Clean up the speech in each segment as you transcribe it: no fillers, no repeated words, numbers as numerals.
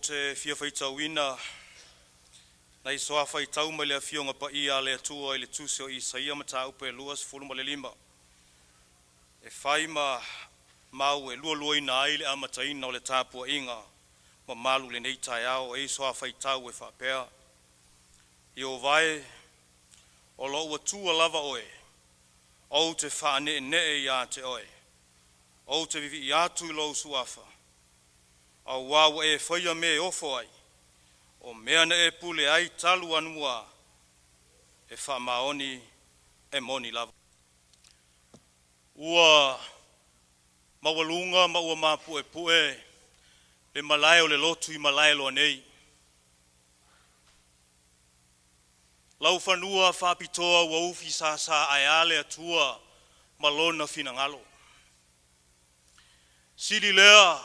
te fia faitauina nai suafa faitau mai le Afioga Paia a le Atua i le Tusi o Isaia Mataupu e 25 e fai ma mau e lualuaina ai le amataina o le tapuaiga mamalu i lenei taeao e iso a faitau e faapea: Ieova e, o lou Atua lava oe, ou te faaneenee ia te oe, ou te vivii atu i lou suafa, auā ua e faia mea e ofo ai, o mea na e pule ai talu anuā, e faamaoni e moni lava. Ua maualuga ma ua mapuepue le malae o le lotu i Malaeloa nei. Laufanua faapitoa ua ufi sasa ae a le Atua ma lona finagalo. Sili lea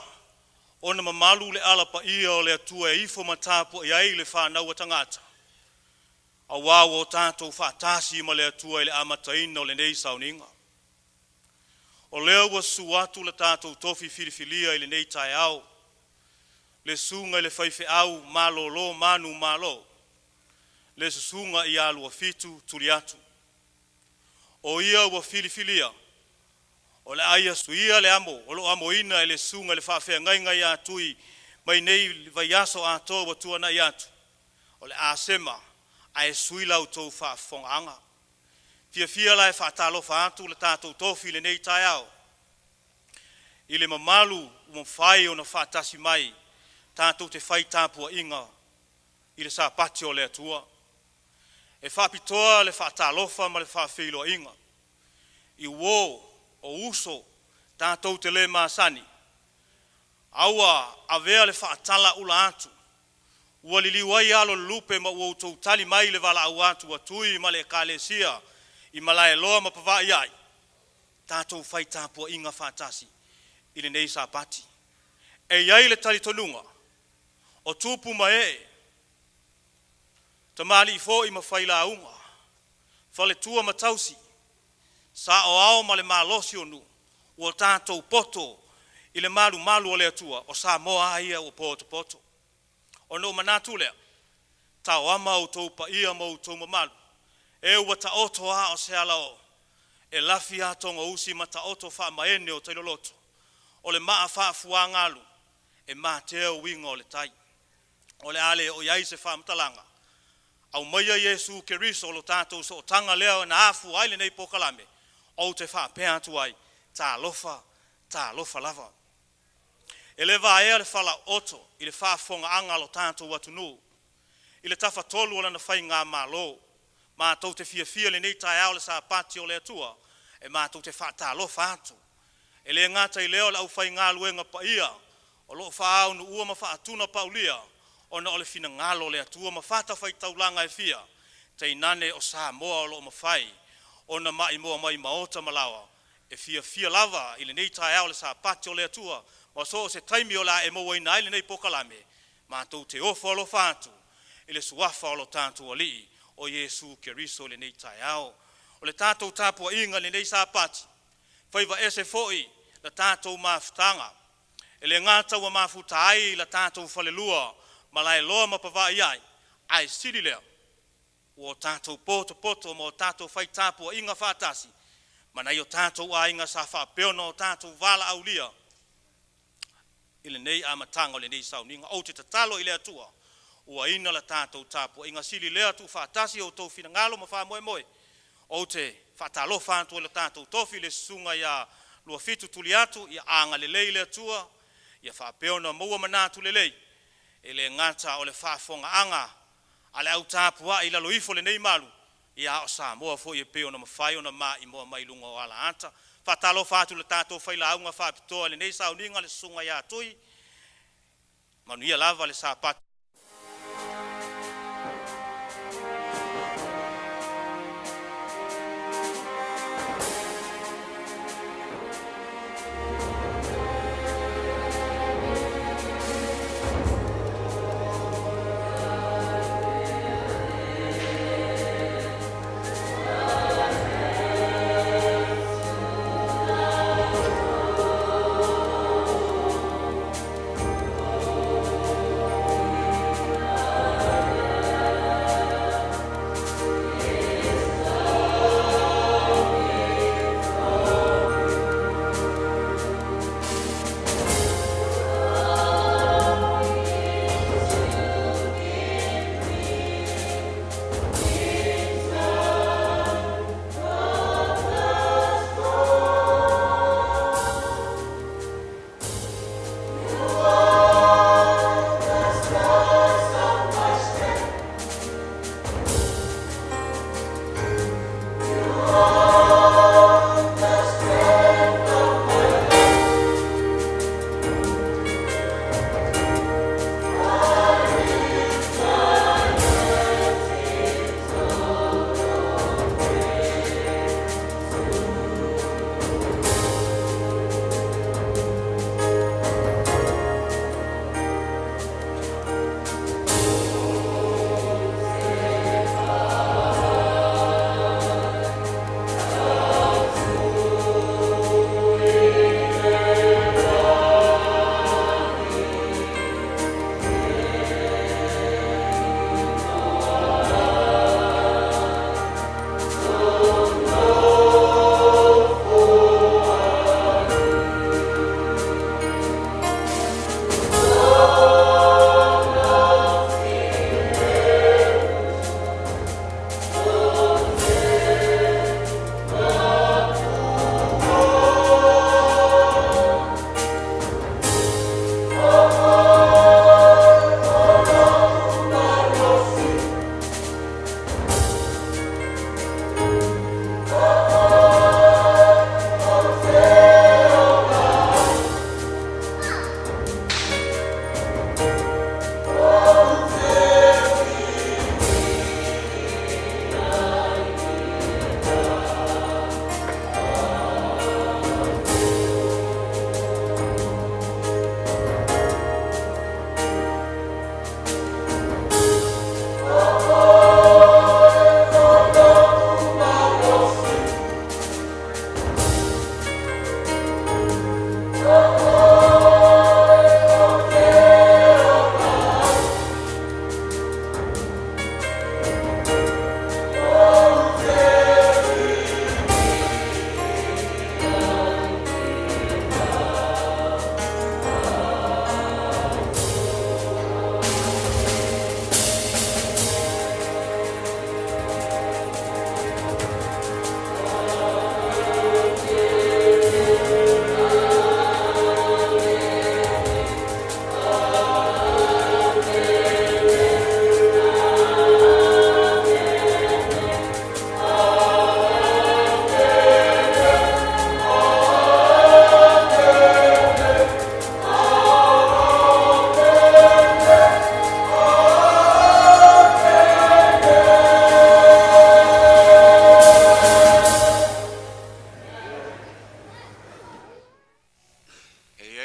ona mamalu le alapaia o le Atua e ifo ma tapuai ai le fanau a tagata, auā ua o tatou faatasi ma le Atua i le amataina o lenei sauniga. O lea ua susu atu le tatou tofi filifilia i lenei taeao, le susuga i le faifeau malolo manumalo, le susuga ia Luafitu Tuliatu. O ia ua filifilia o le a ia suia le amo o loo amoina e le susuga i le faafeagaiga ia Tui mai nei le vaiaso atoa ua tuanai atu. O le a sema ae sui la outou faafofogaaga. Fiafia la e faatalofa atu le tatou tofi i lenei taeao i le mamalu ua mafai ona faatasi mai tatou te fai tapuaiga i le Sapati o le Atua. E faapitoa le faatalofa ma le faafeiloaiga i uo o uso tatou te le masani, a ua avea le faatalauula atu, ua liliu ai alo o le lupe ma ua outou tali mai i le valaau atu a Tui ma le Ekalesia i Malaeloa ma Pavaaiai, tatou fai tapuaiga faatasi i lenei Sapati. E i ai le talitonuga, o tupu ma ee, tamalii foi ma failauga, faletua ma tausi, saoao ma le malosi o nuu, ua tatou poto i le malumalu o le Atua, o Samoa a ia ua potopoto. Ona ou manatu lea, taoama outou paia ma outou mamalu, e ua taoto a o se alaoo e lafi atogausi ma taoto faamaene o tailoloto, o le maa faafuagalu e matea uiga o le tai. O le a le oo i ai se faamatalaga, aumaia Iesu Keriso o lo tatou sootaga lea na afua ai lenei polokalame. Ou te faapea atu ai, talofa, talofa lava. E le vaea le falaooto i le faafofogaaga a lo tatou atunuu i le tafatolu o lana faigamalo. Matou te fiafia i lenei taeao o le Sapati o le Atua e matou te faatalofa atu. E le gata i lea o le aufaigaluega paia o loo faaunuua ma faatunapaulia ona o le finagalo o le Atua ma fatafaitaulaga e fia, tainane o Samoa o loo mafai ona maimoa mai i maota ma laoa. E fiafia lava i lenei taeao o le Sapati o le Atua ma so o se taimi o le a e mauaina ai lenei polokalame, matou te ofo alofa atu i le suafa o lo tatou Alii o Iesu Keriso i lenei taeao. O le tatou tapuaiga i lenei Sapati, faiva ese foi la tatou mafutaga. E le gata ua mafuta ai la tatou falelua Malaeloa ma Pavaaiai, ae sili lea ua o tatou potopoto ma o tatou fai tapuaiga faatasi ma nai o tatou aiga sa faapea ona o tatou valaaulia i lenei amataga o lenei sauniga. Ou te tatalo i le Atua ua ina la tatou tapuaiga sili lea tuufaatasi o outou finagalo ma faamoemoe. Ou te faatalofa atu i le tatou tofi le susuga ia Luafitu Tuliatu, ia agalelei le Atua ia faapea ona maua manatu lelei, e le gata o le faafofogaaga a le au tapuai i lalo ifo o lenei malu, ia a o Samoa foi e pei ona mafai ona maimoa mai i luga o ala ata. Faatalofa atu i le tatou failauga faapitoa i lenei sauniga le susuga ia Tui. Manuia lava le Sapati.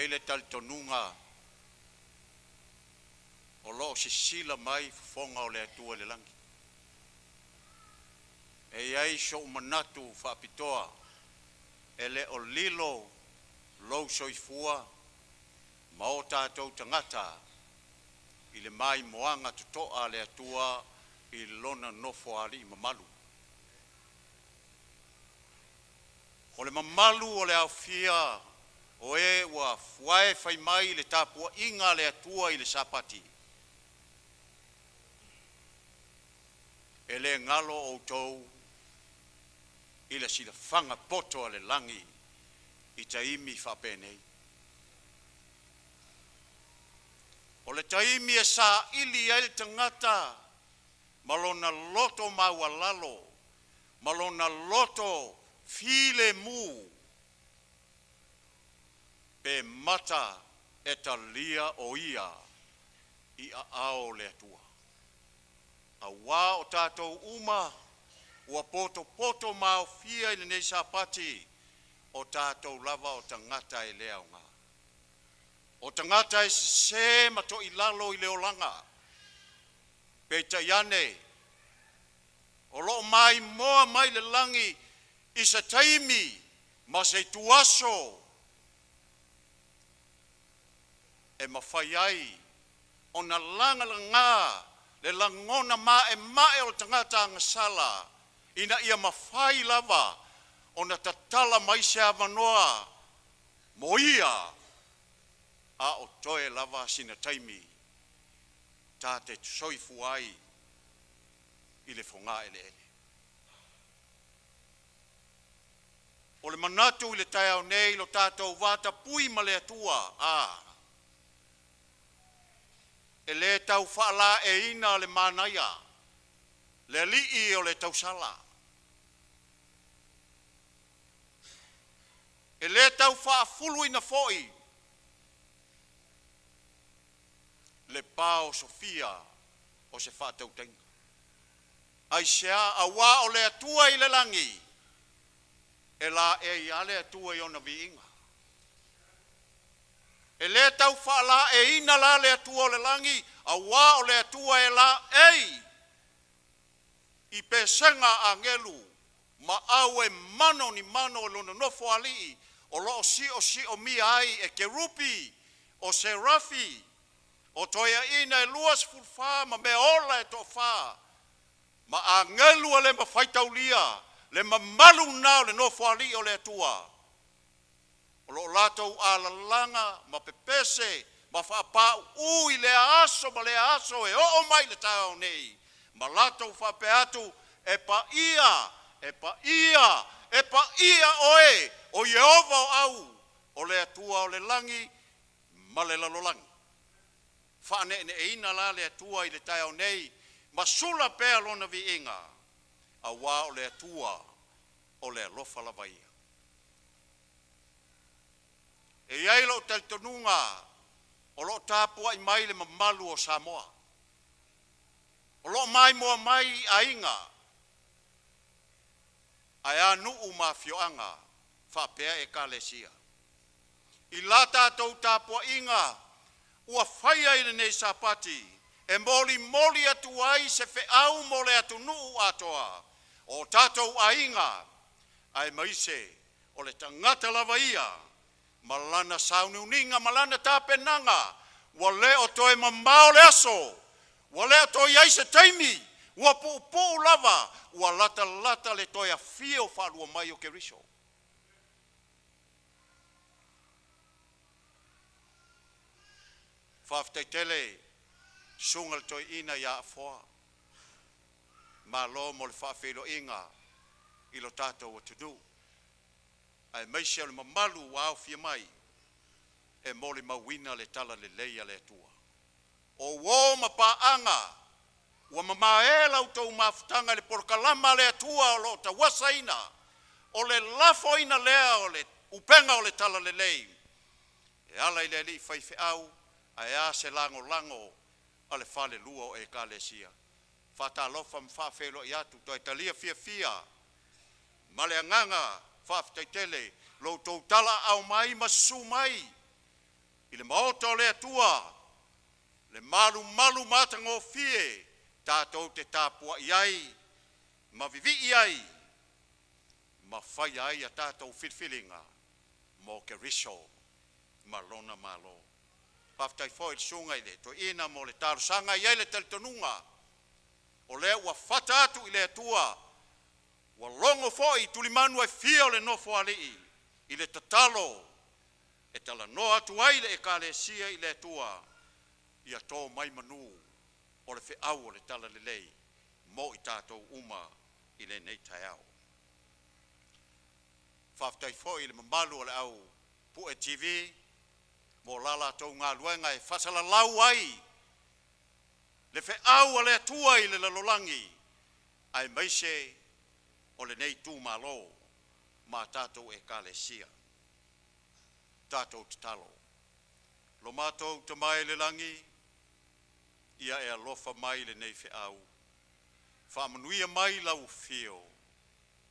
ai le talitonuga o lo o sisila mai fofoga o le Atua i le lagi. E i ai so'u manatu faapitoa, e le o lilo lou soifua ma o tatou tagata i le maimoaga toto'a a le Atua i Lona Nofoalii mamalu. O le mamalu o le aofia o e ua fuae fai mai i le tapuaiga a le Atua i le Sapati, e le galo outou i le silafaga poto a le lagi i taimi faapenei. O le taimi e saili ai le tagata ma lona loto maualalo ma lona loto filemu, pe mata e talia o ia i aao o le Atua. Auā o tatou uma ua potopoto ma aofia i lenei Sapati, o tatou lava o tagata e le aoga. O tagata e sese ma toilalo i le olaga. Peitai ane, o lo o maimoa mai le lagi i se taimi ma se ituaso e mafai ai ona lagalaga le lagona maemae o le tagata agasala ina ia mafai lava ona tatala mai se avanoa mo ia a o toe lava sina taimi ta te soifua ai i le fogaeleele. O le manatu i le taeao nei lo tatou va tapu'i ma le Atua, a, e le tau faalaeiina le manaia, le alii o le tausala. E le tau faafuluina foi le paosofia o se faatautaiga. Aisea? Auā o le Atua e i le lagi, e laei lava le Atua i ona viiga. E le tau faalaeiina la le Atua o le lagi, auā o le Atua e laei i pesega a agelu ma auemano ni mano i lona Nofoalii o lo o siosiomia ai e Kerupi o Serafi o toeaiina e 24 ma mea ola e toafa ma agelu e le faitaulia le mamalu lena o le Nofoalii o le Atua o lo o latou alalaga ma pepese ma faapāuū i lea aso ma lea aso e oo mai i le taeao nei, ma latou faapea atu, “E paia, e paia, e paia Oe o Ieova o Au, o le Atua o le lagi ma le lalolagi.” Faaneeneeina la le Atua i le taeao nei ma sula pea Lona viiga, auā o le Atua o le alofa lava Ia. E i ai lou talitonuga o lo o tapuai mai le mamalu o Samoa, o lo o maimoa mai i aiga, ae a nuu ma afioaga faapea Ekalesia. I la tatou tapuaiga ua faia i lenei Sapati e molimoli atu ai se feau mo le atunuu atoa, o tatou aiga, aemaise o le tagata lava ia ma lana sauniuniga ma lana tapenaga. Ua le o toe mamao le aso, ua le o toe i ai se taimi, ua puupuu lava, ua latalata le toe afio faalua mai o Keriso. Faafetai tele i le susuga i le toeaina ia Afoa, malo mo le faafeiloaiga i lo tatou atunuu aemaise o le mamalu ua aofia mai e molimauina le talalelei a le Atua. O uo ma paaga ua mamae la outou mafutaga i le polokalama a le Atua o lo o tauasaina, o le lafoina lea o le upega o le talalelei e ala i le alii faifeau aea se lagolago a le falelua o Ekalesia. E faatalofa ma faafeiloai atu, toe talia fiafia ma le agaga faafetai tele lo outou talaaao mai ma susu mai. I le maota o le Atua le malumalu ma atagofie tatou te tapuai ai ma vivii ai ma faia ai a tatou filifiliga mo Keriso ma lona Malo. Faafetai foi i le susuga i le toeaina mo le talosaga. E i ai le talitonuga o lea ua fata atu i le Atua, ua logo foi i tulimanu e fia o le Nofoalii i le tatalo e talanoa atu ai le Ekalesia i le Atua ia to mai manu o le feau o le talalelei mo i tatou uma i lenei taeao. Faafetai foi i le mamalu o le au Pue TV mo la latou galuega e faasalalau ai le feau a le Atua i le lalolagi aemaise o lenei itumalo ma tatou Ekalesia. Tatou tatalo. Lo matou Tama e i le lagi, ia e alofa mai i lenei feau, faamanuia mai lau afio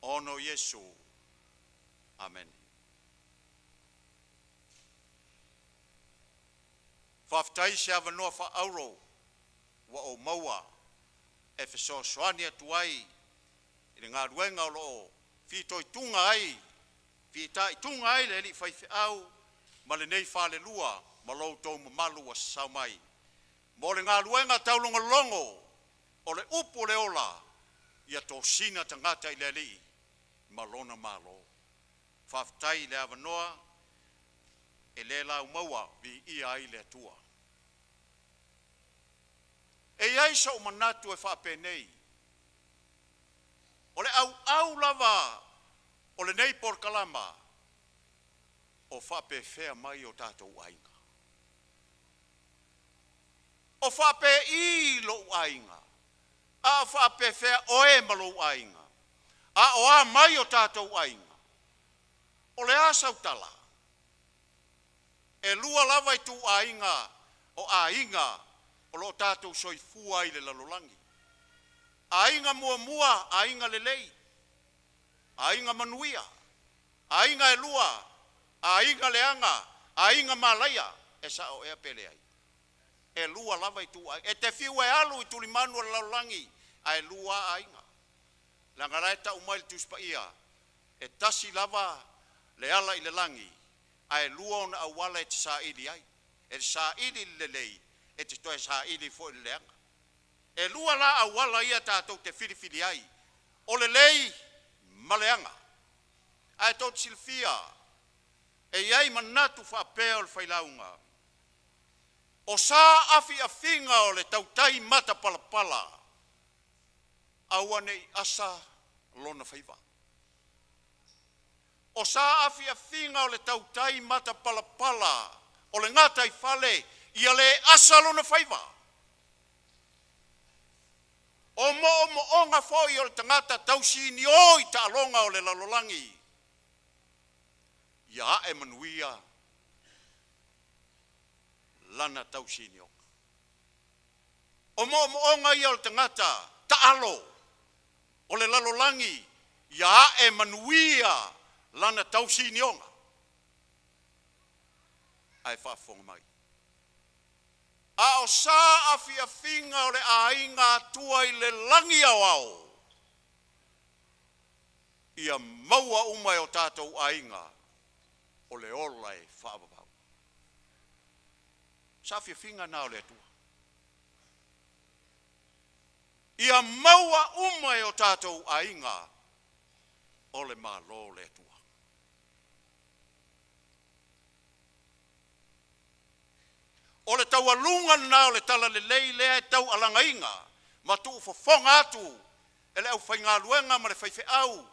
ona o Iesu. Amene. Faafetai i se avanoa faaauro ua ou maua e fesoasoani atu ai i le galuega o lo o fitaituga ai le alii faifeau ma lenei falelua ma lo outou mamalu ua sasao mai mo le galuega taulogologo o le upu o le ola, ia tosina tagata i le Alii ma lona Malo. Faafetai i le avanoa e le laumaua, viia ai le Atua. E i ai sou manatu e faapenei, o le auau lava o lenei polokalama, o faapefea mai o tatou aiga? O faapei lou aiga? A o faapefea oe ma lou aiga? A o a mai o tatou aiga? O le a sau tala? E lua lava ituaiga o aiga o lo o tatou soifua ai i le lalolagi. Aiga muamua, aiga lelei, aiga manuia. Aiga e lua, aiga leaga, aiga malaia. E sao ea pe leai? E lua lava ituaiga. E te fiu e alu i tulimanu o le lalolagi, ae lua a aiga, leaga la e tau mai e le Tusi Paia, e tasi lava le ala i le lagi, ae lua ona auala e te saili ai, e te saili i le lelei, e te toe saili foi i le leaga. E lua la auala ia tatou te filifili ai, o lelei ma leaga. Ae tou te silafia, e i ai manatu faapea o le failauga, o sa afiafiga o le tautai matapalapala, aua ne i asa lona faiva. O sa afiafiga o le tautai matapalapala o le gataifale, ia le asa lona faiva. O moomooga foi o le tagata tausinio i taaloga o le lalolagi, ia ae manuia lana tausinioga. O moomooga ia o le tagata taalo o le lalolagi, ia ae manuia lana tausinioga. A e faafofoga mai, a o sa afiafiga o le aiga Atua i le lagi aoao, ia maua uma e o tatou aiga o le ola e faavavau. Saafiafiga na o le Atua. Ia maua uma e o tatou aiga o le Malo o le Atua. O le taualuga lena o le talalelei lea e taualagaina ma tuufofoga atu e le aufaigaluega ma le faifeau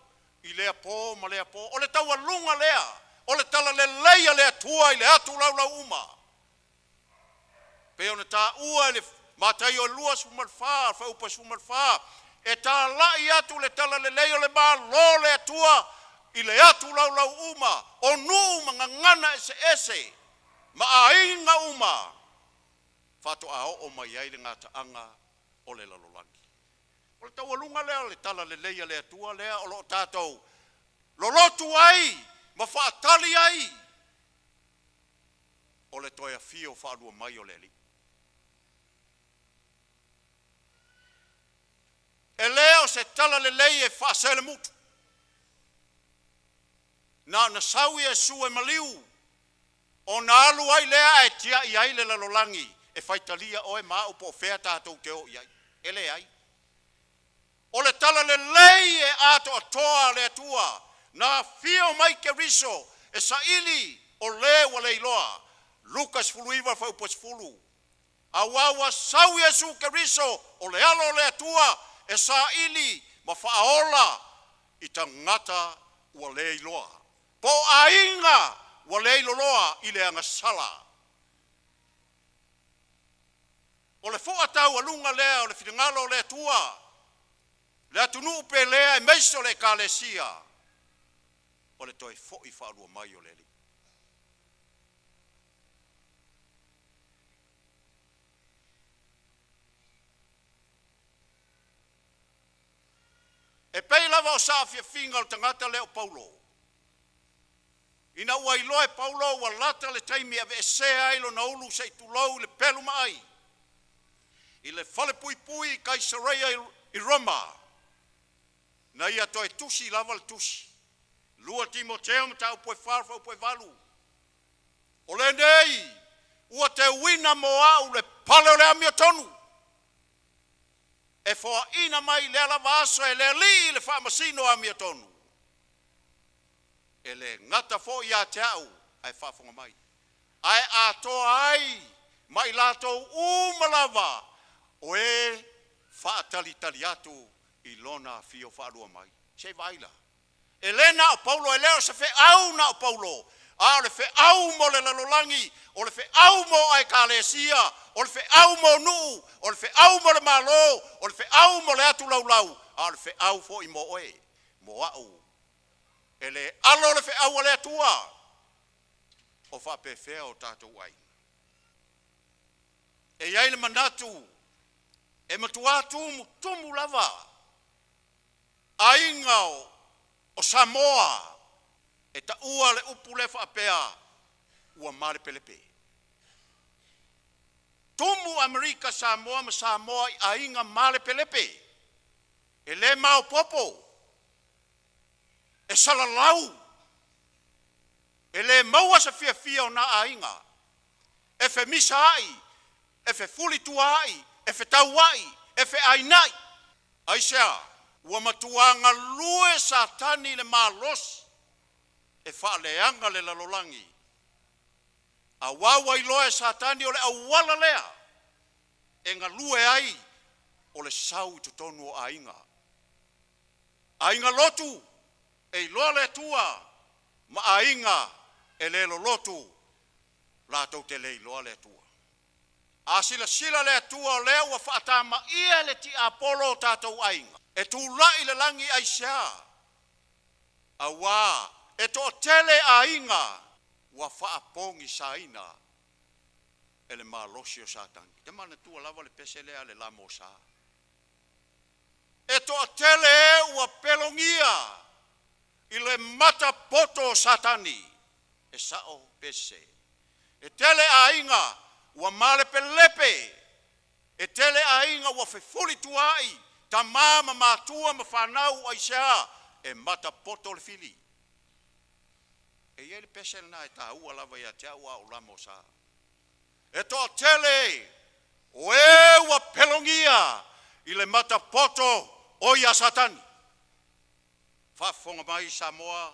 i lea po ma lea po. O le taualuga lea o le talalelei a le Atua i le atu laulau uma, pei ona taua i le Mataio 24 fuaiupu 14, e talai atu le talalelei o le Malo o le Atua i le atu laulau uma o nuu ma gagana eseese ma aiga uma, faatoa oo mai ai le gataaga o le lalolagi. O le taualuga lea o le talalelei a le Atua lea o lo o tatou lolotu ai ma faatali ai, o le le toe afio faalua mai o le Alii. E lē o se tala lelei e faaselemutu, na ona sau Iesu e maliu ona alu ai lea ae tiai ai le lalolagi e faitalia oe ma a'u po o fea tatou te o i ai. E leai. O le talalelei e atoatoa a le Atua na afio mai Keriso e saili o le ua le iloa. Luka 19:10. Auā ua sau Iesu Keriso o le Alo o le Atua e saili ma faaola i tagata ua le iloa, po o aiga ua leiloloa i le agasala. O le fo'a taualuga lea o le finagalo o le Atua, le atunuu pelea aemaise o le Ekalesia, o le toe fo'i faalua mai o le Alii. E pei lava o saafiafiga o le tagata lea o Paulo, ina ua iloa e Paulo ua lata le taimi e aveesea ai lona ulu se i tulou i le pelu ma ai i le falepuipui i Kaisareia i Roma, na ia toe tusi lava le tusi, 2 Timoteo mataupu e 4 fuaiupu 8. O lenei ua teuina mo au le pale o le amiotonu, e foaina mai i lea lava aso e le Alii le faamasino amiotonu, e le gata foi ia te a'u ae faafofoga mai, ae atoa ai ma i latou uma lava o e faatalitali atu i Lona afio faalua mai. Se i vaai la? E le na o Paulo, e le o se feau na o Paulo, a o le feau mo le lalolagi, o le feau mo ekalesia, o le feau mo nuu, o le feau mo le Malo, o le feau mo le atu laulau, a o le feau foi mo oe, mo a'u. E le alo le feau a le Atua. O faapefea o tatou aiga? E i ai le manatu e matua tumutumu lava aiga o Samoa e taua le upu lea faapea ua malepelepe. Tumu Amerika Samoa ma Samoa i aiga malepelepe, e le maopoopo, e salalau, e le maua se fiafia o na aiga, e femisaai, e fefulituaai, e fetauai, e feainai. Aisea? Ua matua galue Satani i le malosi e faaleaga le lalolagi, auā ua iloa e Satani o le auala lea e galue ai o le sau i totonu o aiga. Aiga lotu e iloa le Atua ma aiga e le lolotu latou te le iloa le Atua. A silasila le Atua o lea ua faatamaia e le tiapolo o tatou aiga e tulai i le lagi, aisea? Auā e toatele aiga ua faapogisaina e le malosi o Satani. Ou te manatua lava le pese lea a le lamosa. E toatele e ua pelogia i le matapoto o Satani. E sao pe sese? E tele aiga ua malepelepe, e tele aiga ua fefolitua'i tama ma matua ma fanau. Aisea? E matapoto le fili. E i ai le pese lena e taua lava ia te au a o lamosa. E toatele o e ua pelogia i le matapoto o ia Satani. Faafofoga mai Samoa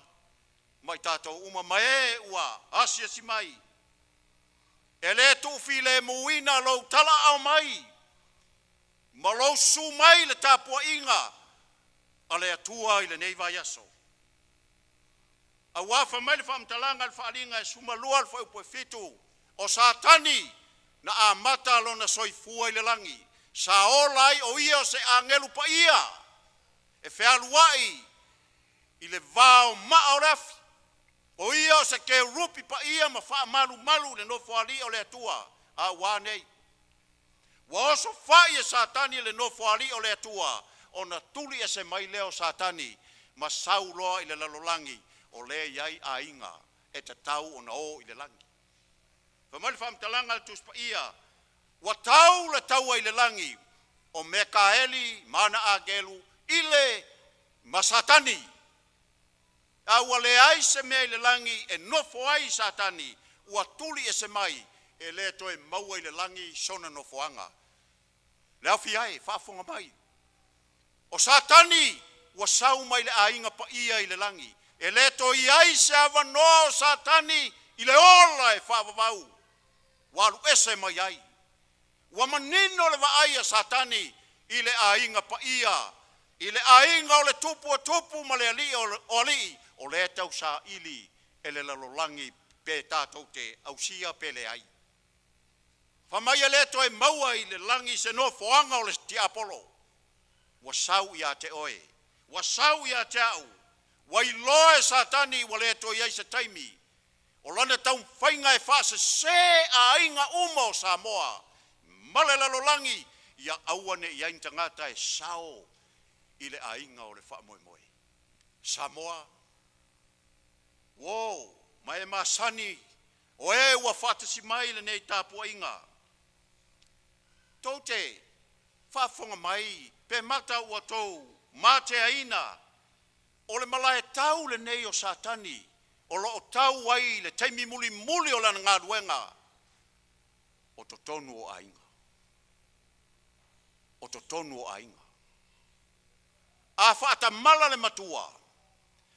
ma i tatou uma ma e ua asiasi mai. E le tuufilemuina lou talaao mai ma lou susu mai i le tapuaiga a le Atua i lenei vaiaso. Auā fai mai le faamatalaga i le Faaaliga e 12 le fuaiupu e 7, o Satani na amata lona soifua i le lagi, sa ola ai o ia o se agelu paia e fealuai i le vao maa o le afi. O ia o se kerupi paia ma faamalumalu i le Nofoalii o le Atua. A ua a nei? Ua osofai e Satani le Nofoalii o le Atua ona tuli ese mai lea o Satani ma sau loa i le lalolagi o lea e i ai aiga e tatau ona o i le lagi. Fai Fai mai le faamatalaga a le Tusi Paia, ua tau le taua i le lagi o Mekaeli ma ana agelu i le ma Satani. A ua leai se mea i le lagi e nofo ai Satani, ua tuli ese mai e le toe maua i le lagi sona nofoaga. Le aofia e faafofoga mai, o Satani ua sau mai le aiga paia i le lagi, e le toe i ai se avanoa o Satani i le ola e faavavau, ua alu ese mai ai. Ua manino le vaai a Satani i le aiga paia, i le aiga o le tupu o tupu ma le alii o alii, o lea e tausaili e le lalolagi pe tatou te ausia pe leai. Fai mai e le toe maua i le lagi se nofoaga o le tiapolo, ua sau ia te oe, ua sau ia te a'u. Ua iloa e Satani ua le toe i ai se taimi o lana taumafaiga e faasese aiga uma o Samoa ma le lalolagi ia aua ne i i ai ni tagata e sao i le aiga o le faamoemoe. Samoa, uo ma e masani o e ua faatasi mai i lenei tapuaiga, tou te faafofoga mai pe mata ua outou mateaina o le malae tau lenei o Satani o lo o tau ai i le taimi mulimuli o lana galuega o totonu o aiga, o totonu o aiga. A faatamala le matua,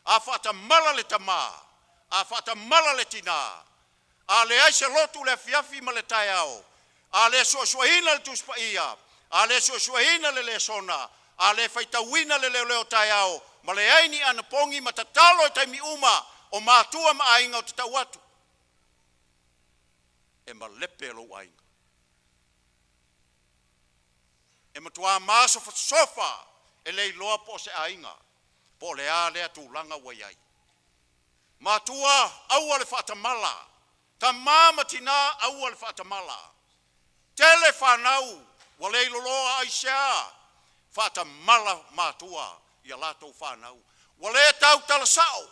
a faatamala le tama, a faatamala le tina, a leai se lotu i le afiafi ma le taeao, a le suesueina le Tusi Paia, a le suesueina le lesona, a le faitauina le leoleo taeao, ma leai ni anapogi ma tatalo i taimi uma o matua ma aiga ou te tau atu, e malepe lou aiga. E matua masofasofa e le iloa po o se aiga po o le a lea tulaga ua i ai. Matua, aua le faatamala. Tama ma tina, aua le faatamala. Tele fanau ua leiloloa. Aisea? Faatamala matua ia latou fanau, ua le tautala sao.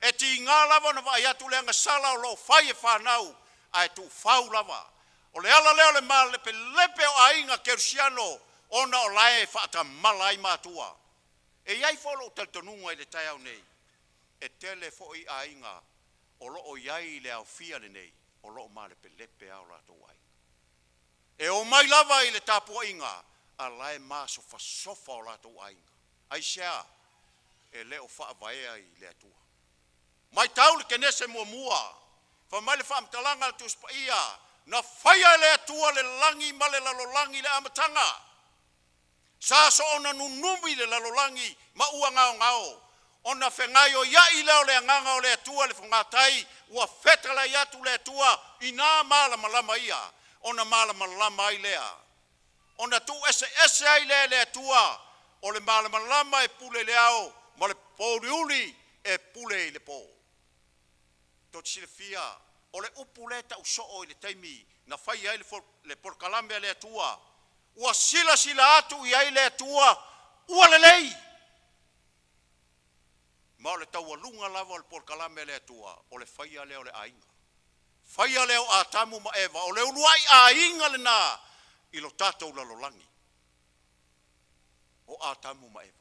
E tiga lava ona vaai atu i le agasala o lo o fai e fanau ae tuufau lava. O le ala lea o le malepelepe o aiga kerisiano ona o la e faatamala ai matua. E i ai foi lou talitonuga i le taeao nei, e tele foi aiga o lo o i ai le aofia lenei o lo o malepelepe lava o latou aiga. E omai lava i le tapuaiga a o la e masofasofa o latou aiga. Aisea? E le o faavaea i le Atua. Matau le Kenese muamua, fai mai le faamatalaga a le Tusi Paia, na faia e le Atua le lagi ma le lalolagi i le amataga. Sa soona nunumi le lalolagi ma ua gaogao, ona fegaioiai lea o le agaga o le Atua i le fogatai, ua fetalai atu le Atua ina malamalama ia, ona malamalama ai lea. Ona tuueseese ai lea e le Atua o le malamalama e pule i le ao ma le pouliuli e pule i le po. Tou te silafia, o le upu lea e tau soo i le taimi na fai ai le polokalame a le Atua, ua silasila atu i ai le Atua ua lelei. Ma o le taualuga lava o le polokalame a le Atua, o le faia lea o le aiga, faia lea o Atamu ma Eva, o le uluai aiga lena i lo tatou lalolagi, o Atamu ma Eva.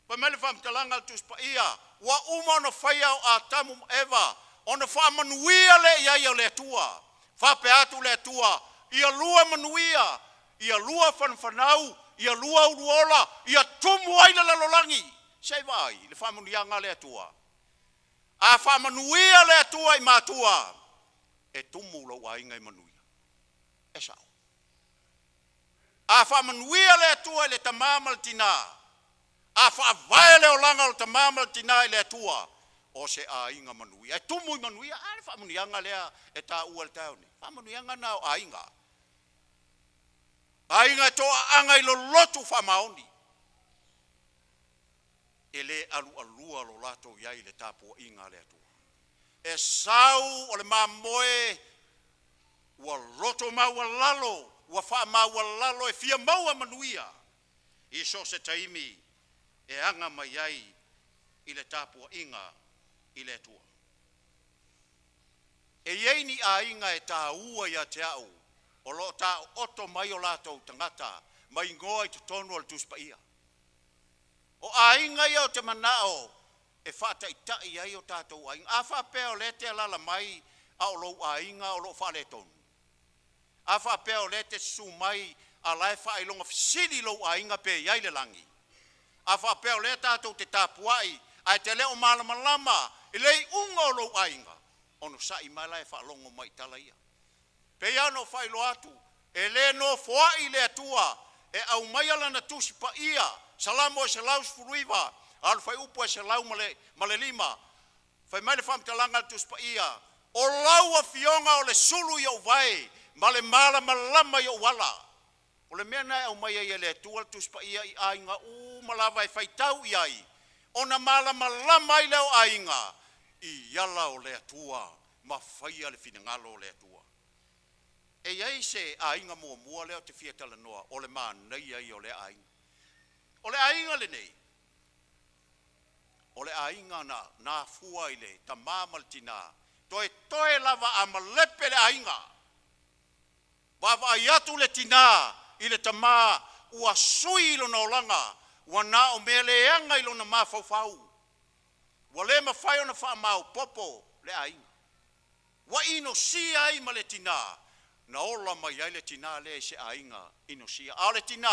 Fai mai le faamatalaga a le Tusi Paia, ua uma ona faia o Atamu ma Eva, ona faamanuia lea i ai o le Atua. Faapea atu le Atua, ia lua manuia, ia lua fanafanau, ia lua uluola, ia tumu ai le lalolagi. Se i vaai i le faamanuiaga a le Atua. A faamanuia le Atua i matua, e tumu lou aiga i manuia. E sao. A faamanuia le Atua i le tama ma le tina, a faavae le olaga o le tama ma le tina i le Atua, o se aiga manuia, e tumu i manuia. A le faamanuiaga lea e taua i le taeao nei, faamanuiaga na o aiga. Aiga e toaaga i le lotu faamaoni, e le alualua lo latou i ai i le tapuaiga a le Atua. E sau o le mamoe ua loto maualalo, ua faamaualalo e fia maua manuia i so o se taimi e aga mai ai i le tapuaiga i le Atua. E i ai ni aiga e taua ia te au o lo o taooto mai o latou tagata ma igoa i totonu o le Tusi Paia. O aiga ia ou te manao e faataitai ai o tatou aiga. A faapea o lea e te alaala mai a o lou aiga o lo o faaletonu, a faapea o lea e te susu mai a o la e faailoga fesili lou aiga pe i ai le lagi, a faapea o lea tatou te tapuai ae te le o malamalama i le iuga o lou aiga, onosai mai la e faalogo mai i tala ia. E Pei lava ona ou faailoa atu, e le nofoai le Atua e aumaia lana Tusi Paia, Salamo 119 a o le fuaiupu e 105, fai mai le faamatalaga a le Tusi Paia, “O lau Afioga o le sulu i ou vae ma le malamalama i ou ala.” O le mea lena e aumai ai e le Atua le Tusi Paia i aiga uma lava e faitau i ai, ona malamalama ai lea o aiga i ala o le Atua ma faia le finagalo o le Atua. E i ai se aiga muamua lea ou te fia talanoa, o le manaia ia o lea aiga. O le aiga lenei, o le aiga na afua i le tama ma le tina, toetoe lava a malepe le aiga, vaavaai atu le tina i le tama ua sui lona olaga, ua na o mea leaga i lona mafaufau, ua le mafai ona faamaopoopo le aiga, ua inosia ai ma le tina, na ola mai ai le tina lea i se aiga inosia. A o le tina,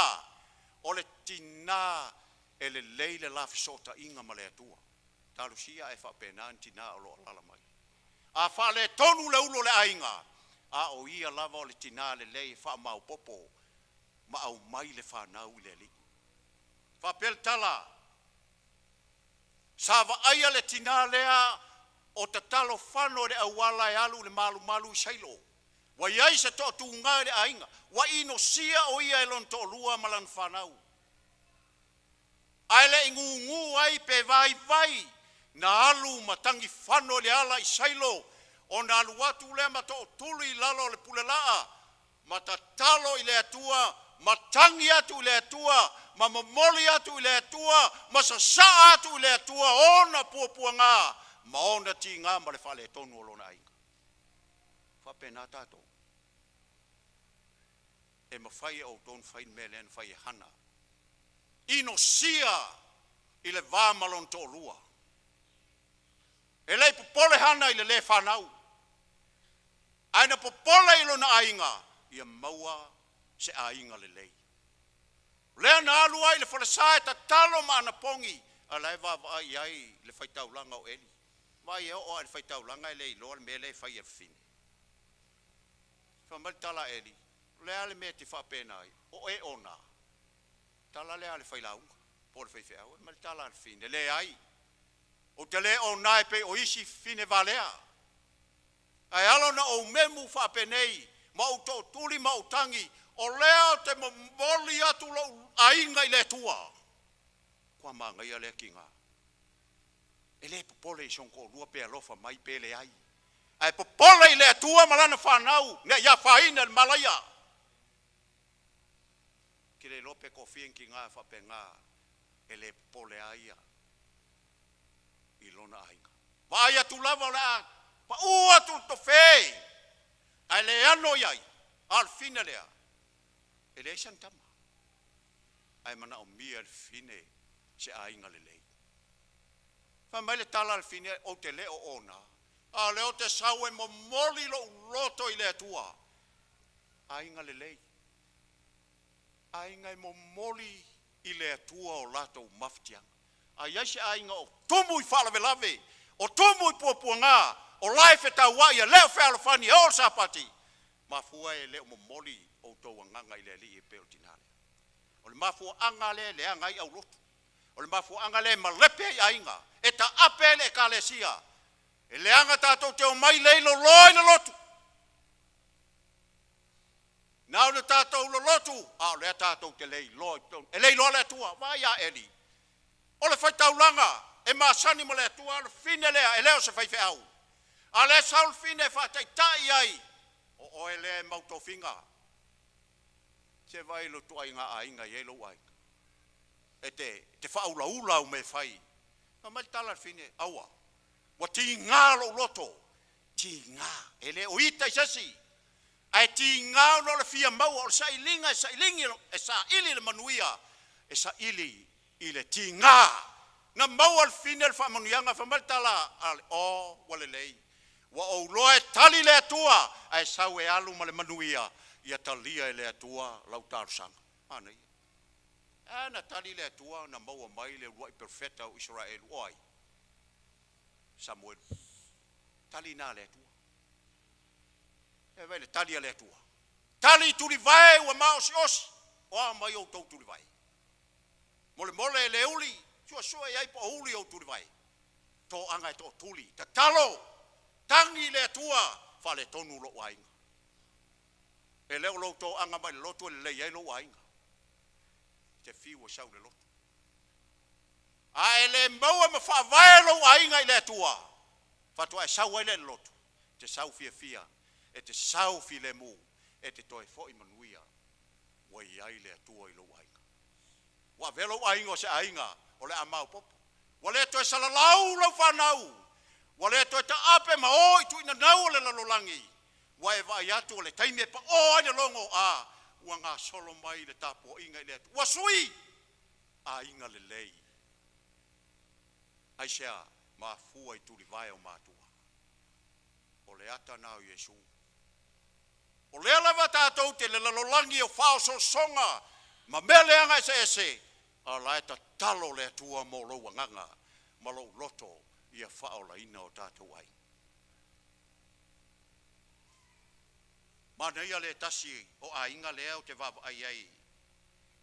o le tina e lelei le la fesootaiga ma le Atua. Talosia ae faapena ni tina o lo o alaala mai. A faaletonu le ulu o le aiga, a o ia lava o le tina lelei e faamaopoopo ma aumai le fanau i le Alii. E faapea le tala, sa vaaia le tina lea o tatalo fano i le auala e alu i le malumalu i Sailo. Ua i ai se toatuga i le aiga, ua inosia o ia e lona toalua ma lana fanau, ae le i gugu ai pe vaivai na alu ma tagifano i le ala i Sailo, ona alu atu lea ma tootuli i lalo o le pulelaa ma tatalo i le Atua ma tagi atu i le Atua ma momoli atu i le Atua ma sasaa atu i le Atua ona puapuaga ma ona tiga ma le faaletonu o lona aiga. E faapena tatou. E mafai e outou ona fai le mea lea na fai e Hana, inosia i le va ma lona toalua. E le i popole Hana i le le fanau, ae na popole i lona aiga ia maua se aiga lelei. O lea na alu ai i le falesa e tatalo ma anapogi, a o la e vaavaai i ai le faitaulaga o Eli. Vaai e oo lava i le faitaulaga e le iloa le mea lea e fai e le fafine. Fai mai le tala a Eli, “O le a le mea e te faapena ai? O e ona?” Tala lea a le failauga po o le faifeau. Fai mai le tala a le fafine, “Leai, ou te le ona e pei o isi fafine valea. Ae ala ona ou memu faapenei ma ou tootuli ma ou tagi, o lea ou te momoli atu lou aiga i le Atua.” Ua manaia lea tiga. E le popole i sona toalua pe alofa mai pe leai, ae popole i le Atua ma lana fanau ne i afaina i le malaia. Ou te le iloa pe toafia ni tina faapena e le popole lava ia i lona aiga. Vaai atu lava o le a pau atu le tofe ae le ano i ai, a o le fafine lea, e leai sana tama, ae manaomia e le fafine se aiga lelei. Fai mai le tala a le fafine, “Ou te le o ona, a o lea ou te sau e momoli lou loto i le Atua.” Aiga lelei, aiga e momoli i le Atua o latou mafatiaga. A i ai se aiga o tumu i faalavelave, o tumu i puapuaga, o la e fetauai e le o fealofani e oo i le Sapati, mafua e le o momoli outou agaga i le Alii e pei o le tina lea. O le mafuaaga lea e leaga ai aulotu. O le mafuaaga lea e malepe ai aiga, e taape ai le ekalesia. E leaga tatou te omai leiloloa i le lotu. Na ona tatou lolotu, a o lea tatou te le iloa i totonu, e le iloa le Atua. Vaai ia Eli, o le faitaulaga e masani ma le Atua, a o le fafine lea e le o se faifeau. A o lea e sau le fafine e faataitai ai, o oe lea e mau tofiga. Se i vaai i le ituaiga aiga e i ai lou aiga, e te faaulaula au mea e fai. Fai mai le tala a le fafine, “Aua, ua tiga lou loto, Tiga, e le o ita i se isi, ae tiga ona o le fia maua, o le sailiga e sailigi e saili le manuia, e saili i le tiga. Na maua e le fafine le faamanuiaga, fai mai le tala a le o ua lelei, ua ou iloa e tali le Atua, ae sau e alu ma le manuia, ia talia e le Atua lau talosaga. Manaia. Ae a na tali le Atua na maua mai le uluai perofeta o Isaraelu, o ai? Samuelu. Tali lena a le Atua. E vaai i le tali a le Atua, tali i tulivae ua maosiosi. O a mai outou tulivae? Molemole e le uli, suesue i ai po o uli ou tulivae. Toaga e tootuli, tatalo, tagi i le Atua, faaletonu lou aiga. E le o lou toaga mai le lotu e lelei ai lou aiga. E te fiu e sau i le lotu. A e le maua ma faavae lou aiga i le Atua, faatoa e sau ai lea i le lotu, e te sau fiafia, e te sau filemu, e te toe foi manuia, ua i ai le Atua i lou aiga. Ua avea lou aiga o se aiga o le a maopoopo. Ua le toe salalau lau fanau, ua le toe taape ma o i tuinanau o le lalolagi. Ua e vaai atu o le taimi e pao ai le logo, a ua gasolo mai le tapuaiga i le Atua. Ua sui aiga lelei. Aisea? Mafua i tulivae o matua. O le ata lena o Iesu. O lea lava tatou te i le lalolagi o faaosoosoga ma mea leaga eseese, a o la e tatalo le Atua mo lou agaga ma lou loto ia faaolaina o tatou aiga. Manaia le tasi o aiga lea ou te vaavaai ai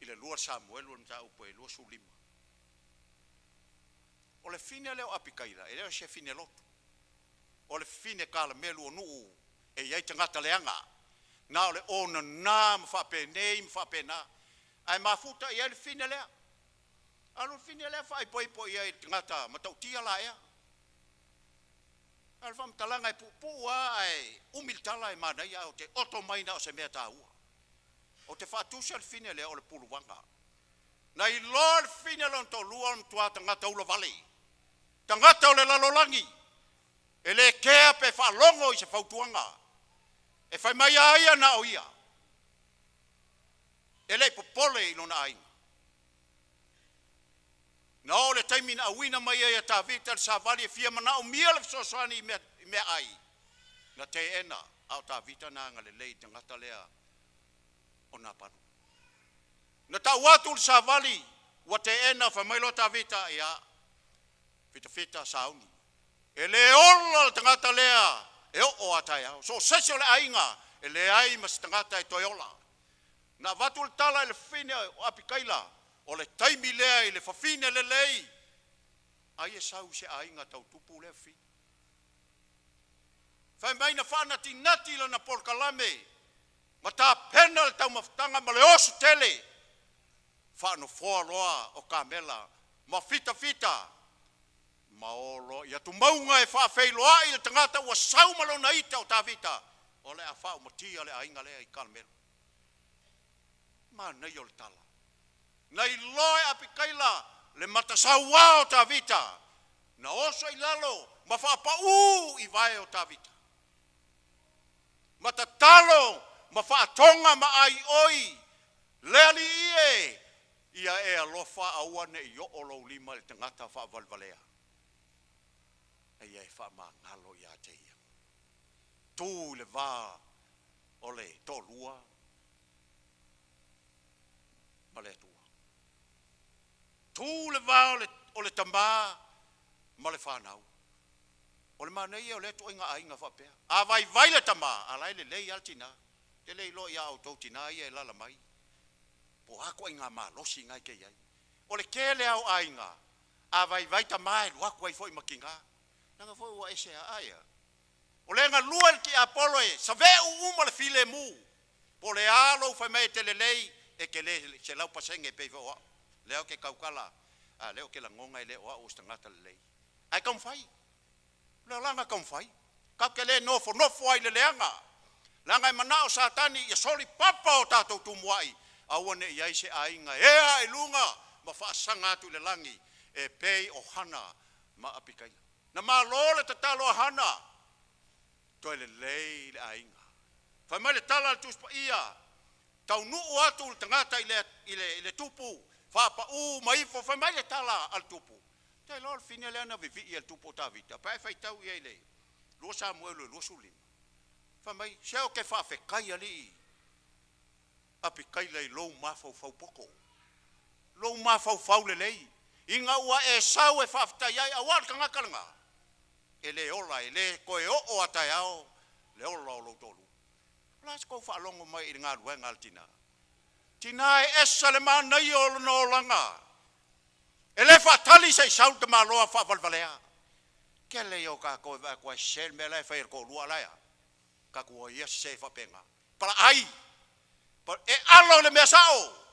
i le 2 Samuelu, le mataupu e 25. O le fine lea o Apikaila, e le o se fine lotu. O le fine kalamelu o nuu e i ai tagata leaga, na o le onana ma faapenei ma faapena, ae mafuta i ai le fine lea. Alu le fine lea faaipoipo i ai i le tagata matautia la ea. A o le faamatalaga e puupuu lava ae umi le tala e manaia, ae ou te oto mai na o se mea taua. Ou te faatusa le fine lea o le puluvaga. Na iloa e le fafine lona toalua o le matua tagata ulavale, tagata o le lalolagi, e le kea pe faalogo i se fautuaga. E fai mai a ia na o ia, e le i popole i lona aiga. Na oo i le taimi na auina mai ai e Tavita le savali e fia manaomia le fesoasoani i mea, i meaai, na teena, a o Tavita na agalelei i le tagata lea o Napalu. Na tau atu le savali ua teena, fai mai loa Tavita, ia, fitafita sauni. E le ola le tagata lea e oo a taeao. So o se isi o le aiga e leai ma se tagata e toe ola. Na avatu le tala i le fafine o Apikaila, o le taimi lea i le fafine lelei, ai e sau i se aiga tau tupu lea fafine. Fai mai na faanatinati lana polokalame ma tapena le taumafataga ma le oso tele, faanofoa loa o kamela ma fitafita ma o loa i atumauga e faafeiloai le tagata ua sau ma lona ita o Tavita, o le a faaumatia le aiga lea i Kalemelo. Manaia o le tala. Na iloa e Apikaila le matasauā o Tavita, na oso i lalo ma faapaū i vae o Tavita, ma tatalo ma faatoga ma aioi, Le Alii e, ia e alofa aua ne i oo lou lima i le tagata faavalevalea, a ia e faamagalo ia te ia. Tu i le va o le toalua ma le Atua. Tu i le va o le, o le tama ma le fanau. O le manaia o lea ituaiga aiga faapea. A vaivai le tama, a la e lelei lava le tina. Ou te le iloa ia outou tina ia e alaala mai, po o a ituaiga malosi na e te i ai. O le tele lava o aiga, a vaivai tama e alu atu ai foi ma tina, leaga foi ua ese lava. Ae a? O le galue i le tiapolo e saveu uma le filemu. Po o le a lou fai mai e te lelei, e te le 100% pei foi o au. Lea ou te tautala, a lea ou te lagona e le o au o se tagata lelei. Ae taumafai. O le olaga taumafai. Tatou te le nofonofo ai i le leaga, leaga e manao Satani ia soli papa o tatou tumuai, aua ne i i ai se aiga e ea i luga ma faasaga atu i le lagi e pei o Hana ma Apikaila. Na malo le tatalo a Hana. Toe lelei le aiga. Fai mai le tala a le Tusi Paia, taunuu atu le tagata i le, i le, i le tupu, faapaū ma ifo, fai mai le tala a le tupu, te iloa o le fine lea na vivii e le tupu o Tavita, pe a e faitau i ai i le 2 Samuelu 25, fai mai, se ou te faafetai alii Apikaila i lou mafaufau poto, lou mafaufau lelei, ina ua e sau e faafetai ai, aua o le tagata lena, e le ola, e le toe oo a taeao le ola o lou toalua. O le a se tou faalogo mai i le galuega a le tina? Tina e ese le manaia o lona olaga. E le faatali se i sau le tamaloa faavalevalea. Tele ia o tatou e vaai atu e sese le mea la e fai e le toalua, a o la e a? Tatou o ia sese faapena. Palaai! E alo i le mea sao.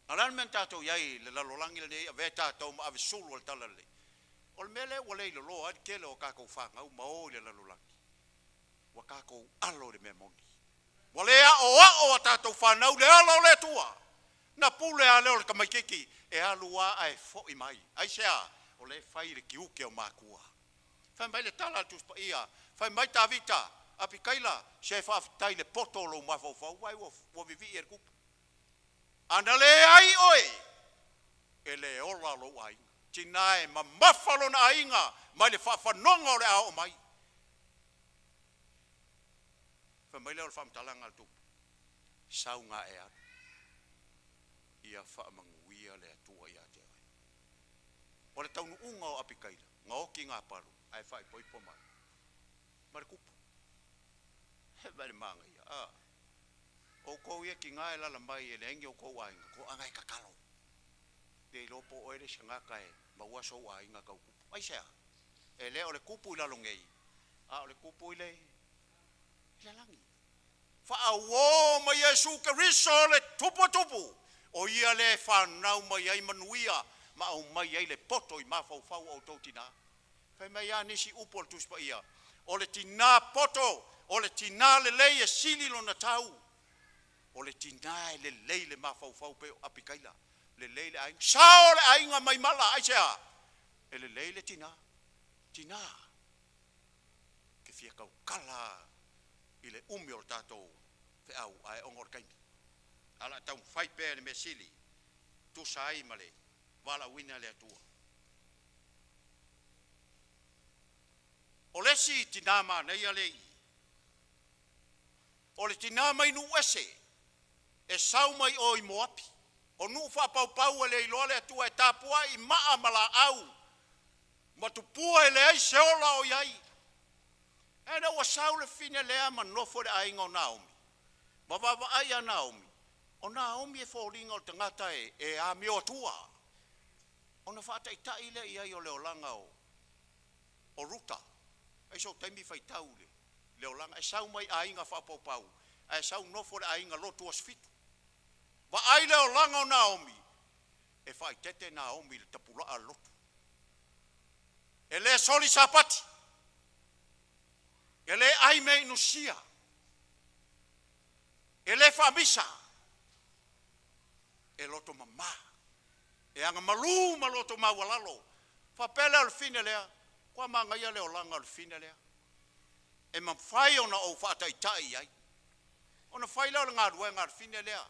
A o le a le mea na tatou i ai i le lalolagi lenei e avea tatou ma avesulu o le talalelei? O le mea lea ua leiloloa ai le tele o tatou fanau ma o i le lalolagi, ua tatou alo i le mea moni. Ua le aoao a tatou fanau i le ala o le Atua. Na pule lava lea o le tamaitiiti e alu lava ae foi mai. Aisea? O lea e fai le tiute o matua. Fai mai le tala a le Tusi Paia, fai mai Tavita, Apikaila, se faafetai i le poto o lou mafaufau, vaai ua, ua vivii e le tupu. A na leai oe, e le ola lou aiga. Tina e mamafa lona aiga mai le faafanoga o le a oo mai. Fai mai lea o le faamatalaga a le tupu, sau ga e alu, ia faamanuia le Atua ia te oe. O le taunuuga o Apikaila, na oti gapalu ae faaipoipo mai ma le tupu. He mea le manaia, a outou ia tina e lala mai e leai ni outou aiga, toaga e tatalo. Le iloa po o oe le isi tagata e maua sou aiga tau tupu. Aisea? E le o le tupu i lalo nei, a o le tupu i le, i le lagi. Faauō ma Iesu Keriso le Tupu o Tupu, o Ia lea e fanau mai ai manuia ma aumai ai le poto i mafaufau o outou tinā. Fai mai a nisi upu o le Tusi Paia, o le tinā poto, o le tinā lelei e sili lona tau. O le tinā e lelei le mafaufau pei o Apikaila, lelei le aiga, sao le aiga mai mala, aisea? E lelei le tinā, tinā. Ou te fia tautala i le umi o le tatou feau ae ona o le taimi, ae o le a taumafai pea i le mea sili tusa ai ma le valaauina e le Atua. O le isi tinā manaia lea i i, o le tinā mai nuu ese e sau mai o i Moapi, o nuu faapaupau e le iloa le Atua e tapuai i maa ma laau ma tupua e leai se ola o i ai. Ae ina ua sau le fine lea ma nofo i le aiga o Naomi, ma vaavaai ia Naomi, o Naomi e foliga o le tagata e, e amio atua, ona faataitai lea i ai o le olaga o, o Ruta. Ai sou taimi faitau i le, le olaga, e sau mai aiga faapaupau, ae sau nofo i le aiga lotu aso fitu. Vaai le olaga o Naomi, e faaeteete Naomi i le tapulaa o le lotu. E le soli Sapati, e le ai mea inusia, e le faamisa, e loto mama, e agamalu ma loto maualalo. Faapea lea o le fine lea, ua manaia le olaga o le fine lea. E mafai ona ou faataitai i ai. Ona fai lea o le galuega a le fine lea.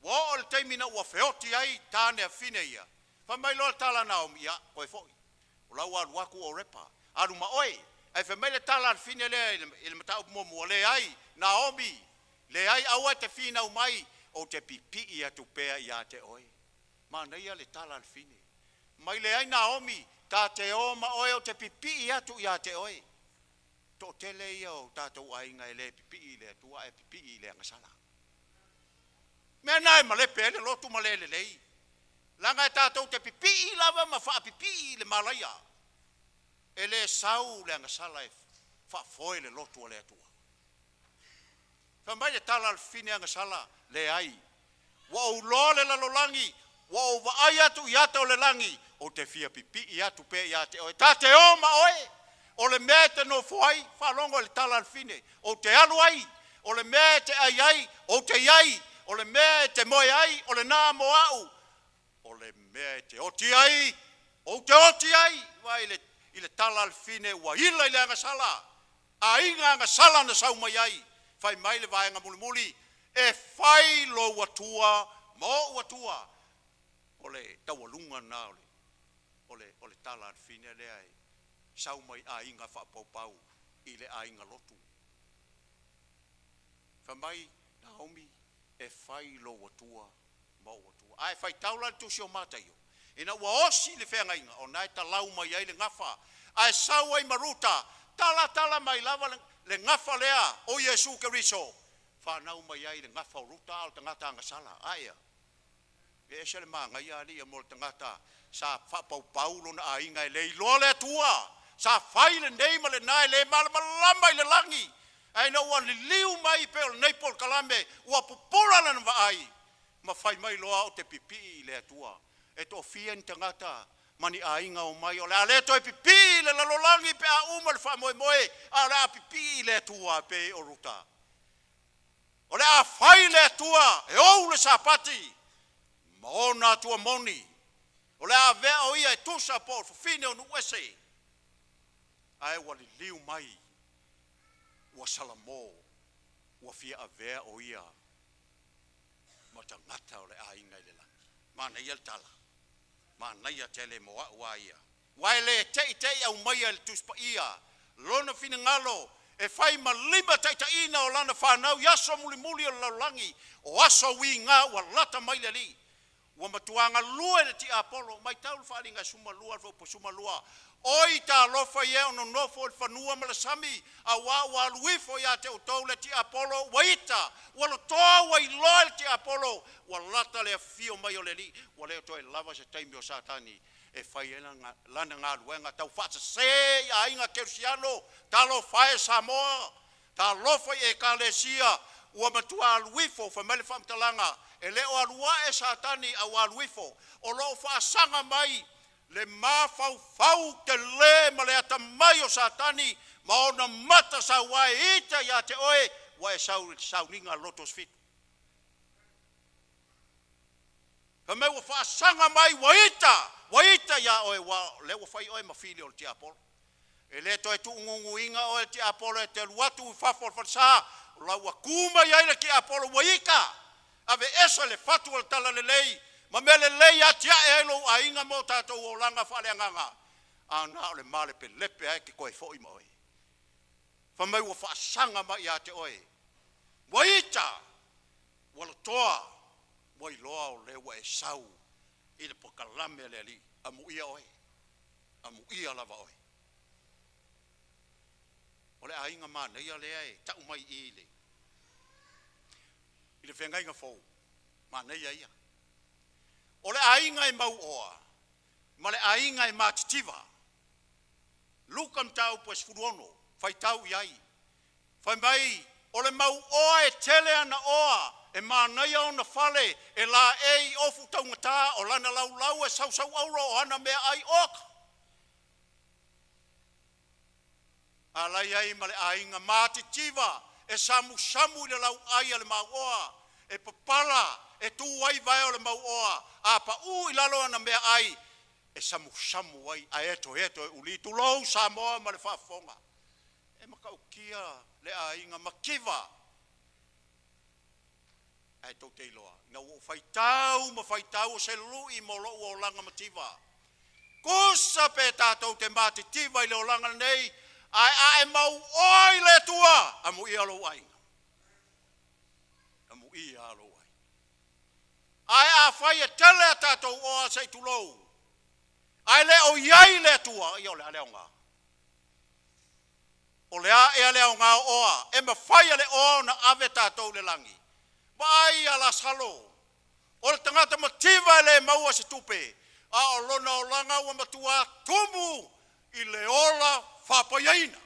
Ua oo i le taimi ina ua feoti ai tane a fine ia, fai mai loa le tala a Naomi, Ia, toe foi, o la ua alu atu Orepa, alu ma oe. Ae fai mai le tala a le fine lea i le mataupu muamua, Leai, Naomi, leai, aua e te finau mai, ou te pipii atu pea ia te oe. Manaia le tala a le fine. Mai, Leai, Naomi, ta te o ma oe, ou te pipii atu ia te oe. Toatele ia o tatou aiga e le pipii i le Atua ae pipii i le agasala. Mea na e malepe ai le lotu ma le lelei, leaga e tatou te pipii lava ma faapipii i le malaia. E le sau le agasala e faafoe le lotu a le Atua. Fai mai le tala a le fine agasala, Leai, ua ou loa le lalolagi, ua ou vaai atu i ata o le lagi, ou te fia pipii atu pea ia te oe. Ta te o ma oe, o le mea e te nofo ai, faalogo i le tala a le fine, ou te alu ai, o le mea e te ai ai, ou te i ai, o le mea e te moe ai, o lena mo au, o le mea e te oti ai, Ou te oti ai, vaai i le, i le tala a le fine ua ila i le agasala, aiga agasala na sau mai ai, fai mai le vaega mulimuli, e fai lou Atua ma ou Atua. O le taualuga lena o le, o le, o le tala a le fine lea e sau mai aiga faapaupau i le aiga lotu. Fai mai Naomi, e fai lou Atua ma ou Atua. A e faitau la i le tusi o Mataio, ina ua osi le feagaiga, o na e talau mai ai le gafa, ae sau ai ma Ruta, talatala mai lava le, le gafa lea o Iesu Keriso, fanau mai ai le gafa o Ruta a o le tagata agasala. Aea, e ese le manaia alii mo le tagata sa faapaupau lona aiga e le iloa le Atua, sa fai lenei ma lena e le malamalama i le lagi, ae ina ua liliu mai pei o lenei polokalame ua pupula lana vaai ma fai mai loa ou te pipii i le Atua. E toafia ni tagata ma ni aiga omai o le a le toe pipii i le lalolagi pe a uma le faamoemoe, a o le a pipii i le Atua pei o Ruta. O le a fai le Atua e ou le Sapati ma ona Atua moni. O le a avea o ia e tusa po o le fafine o nuu ese, ae ua liliu mai ua salamo, ua fia avea o ia ma tagata o le aiga i le lagi. Manaia le tala, manaia tele mo au a ia. Ua e le te'i aumaia e le Tusi Paia lona finagalo e fai ma lima taitaiina o lana fanau i aso mulimuli o le lalolagi, o aso uiga ua lata mai le Alii. Ua matua galue le tiapolo, matau le faaaliga e 12 le fuaiupu 12. Oi talofa ia e o nonofo i le fanua ma le sami, auā ua alu ifo ia te outou le tiapolo, ua ita, ua lotoa, ua iloa e le tiapolo ua lata le afio mai o le Alii. Ua le toe lava se taimi o Satani e fai ai lana, lana galuega taufaasese i aiga kerisiano. Talofa e Samoa, talofa i Ekalesia, ua matua alu ifo. Fai mai le faamatalaga, e le o alu ae Satani a ua alu ifo. O lo o faasaga mai le mafaufau tele ma le atamai o Satani ma ona mata sauae ita ia te oe ua e sau i le sauniga a le loto sufitu. Fai mai ua faasaga mai ua ita, ua ita ia oe, ua o lea ua fai oe ma fili o le tiapolo. E le toe tuuguguina oe e le tiapolo e te alu atu i fafo o le falesa, o la ua tu mai ai le tiapolo ua ita, aveese le fatu o le talalelei ma mea lelei e atiae ai lou aiga ma o tatou olaga faaleagaga, a na o le malepelepe lava e te toe foi ma oe. Fai mai ua faasaga mai ia te oe, ua ita, ua lotoa, ua iloa o lea ua e sau i le polokalame a le Alii. Amuia oe, amuia lava oe. O le aiga manaia lea e tau mai i i le i le feagaiga fou, manaia ia. O le aiga e mauoa ma le aiga e matitiva. Luka mataupu e 16, faitau i ai. Fai mai, o le mauoa e tele ana oa, e manaia ona fale, e laei i ofu taugata, o lana laulau e sausauauro, o ana meaai oka. A la i ai ma le aiga matitiva e samusamu i le lauai a le mauoa, e papala, e tu ai vae o le mauoa, a paū i lalo ana meaai, e samusamu ai ae etoeto e uli. Tulou Samoa ma le faafofoga. E matautia le aiga mativa, ae tou te iloa, ina ua ou faitau ma faitau o se lui mo lou olaga mativa. Tusa pe tatou te matitiva i le olaga lenei, ae a e mauoa i le Atua, amuia lou aiga, amuia lou aiga. Ae afai e tele a tatou oa se i tulou, ae le o i ai le Atua, ia o le a le aoga? O le a ea le aoga o oa? E mafai e le oa ona ave tatou i le lagi. Vaai ia Lasalo, o le tagata mativa e le maua se tupe, a o lona olaga ua matua tumu i le ola faapaiaina.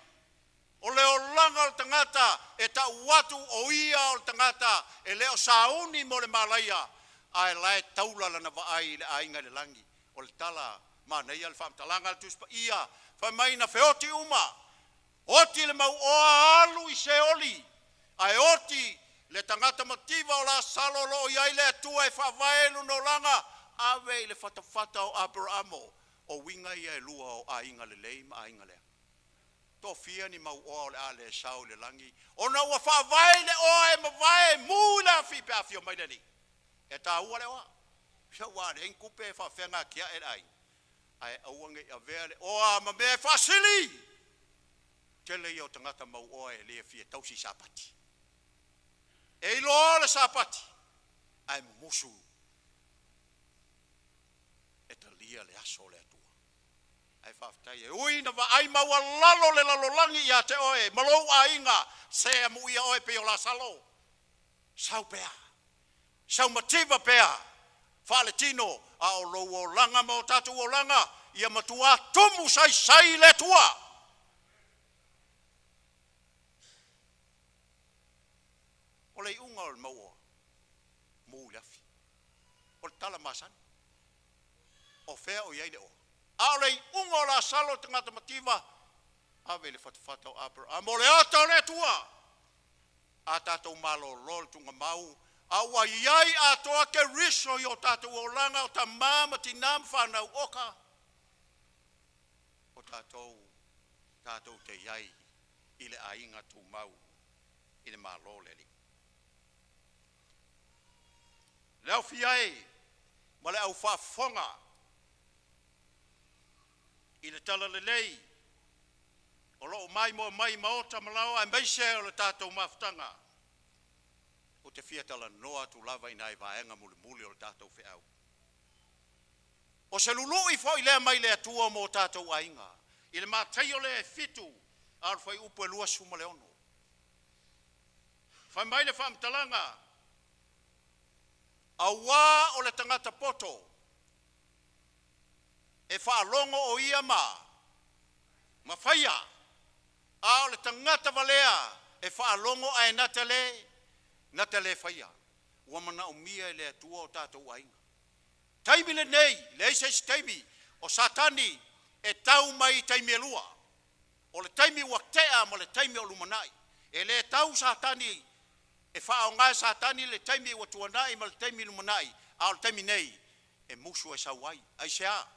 O le olaga o le tagata e tau atu o ia o le tagata e le o sauni mo le malaia, ae la e taula lana vaai i le aiga i le lagi. O le tala manaia le faamatalaga a le Tusi Paia, fai mai na feoti uma, oti le mauoa alu i Seoli, ae oti le tagata mativa o Lasalo o lo o i ai le Atua e faavae lona olaga, ave i le fatafata o Aperamo. O uiga ia e lua o aiga lelei ma aiga leaga. Tofia ni mau oa o le a le sao i le lagi ona ua faavae i le oa e mavae e mu i le afi pe a afio mai le alii. E taua le oa. Aua a leai ni tupe e faafefea ona atiae le aiga? Ae aua ne i avea le oa ma mea e faasili. Tele ia o tagata mauoa e le fia tausi Sapati. E iloa le Sapati ae mumusu e talia le aso o le Atua. Ae faafetai e ui ina vaai maualalo le lalolagi ia te oe ma lou aiga, se amuia oe pei o Lasalo, sau pea, sau mativa pea faaletino, a o lou olaga ma o tatou olaga ia matua tumu saisai i le Atua. O le iuga o le mauoa, mu i le afi. O le tala masani. O fea o i ai le oa? A o le iuga o Lasalo le tagata mativa, ave i le fatafata o Aperamo o le ata o le Atua. A tatou malolo le tuugamau a ua i ai atoa Keriso i o tatou olaga o tamā ma tinā ma fanau, oka, o tatou tatou te i ai i le aiga tumau i le Malo o le Alii. Le aofia e ma le au faafofoga i le Talalelei o lo o maimoa mai i maota ma laoa aemaise o le tatou mafutaga, ou te fia talanoa atu lava i nai vaega mulimuli o le tatou feau. O se lului foi lea mai le Atua mo tatou aiga. I le Mataio lea e 7 a o le fuaiupu e 26. Fai mai le faamatalaga, auā o le tagata poto e faalogo o ia ma faia, a o le tagata valea e faalogo ae nata le faia. Ua manaomia e le Atua o tatou aiga. Taimi lenei, leai se isi taimi, o Satani e tau mai i taimi e lua. O le taimi ua tea ma le taimi o lumanai. E le tau Satani e faaaoga e Satani le taimi ua tuanai ma le taimi lumanai, a o le taimi nei e musu e sau ai. Aisea?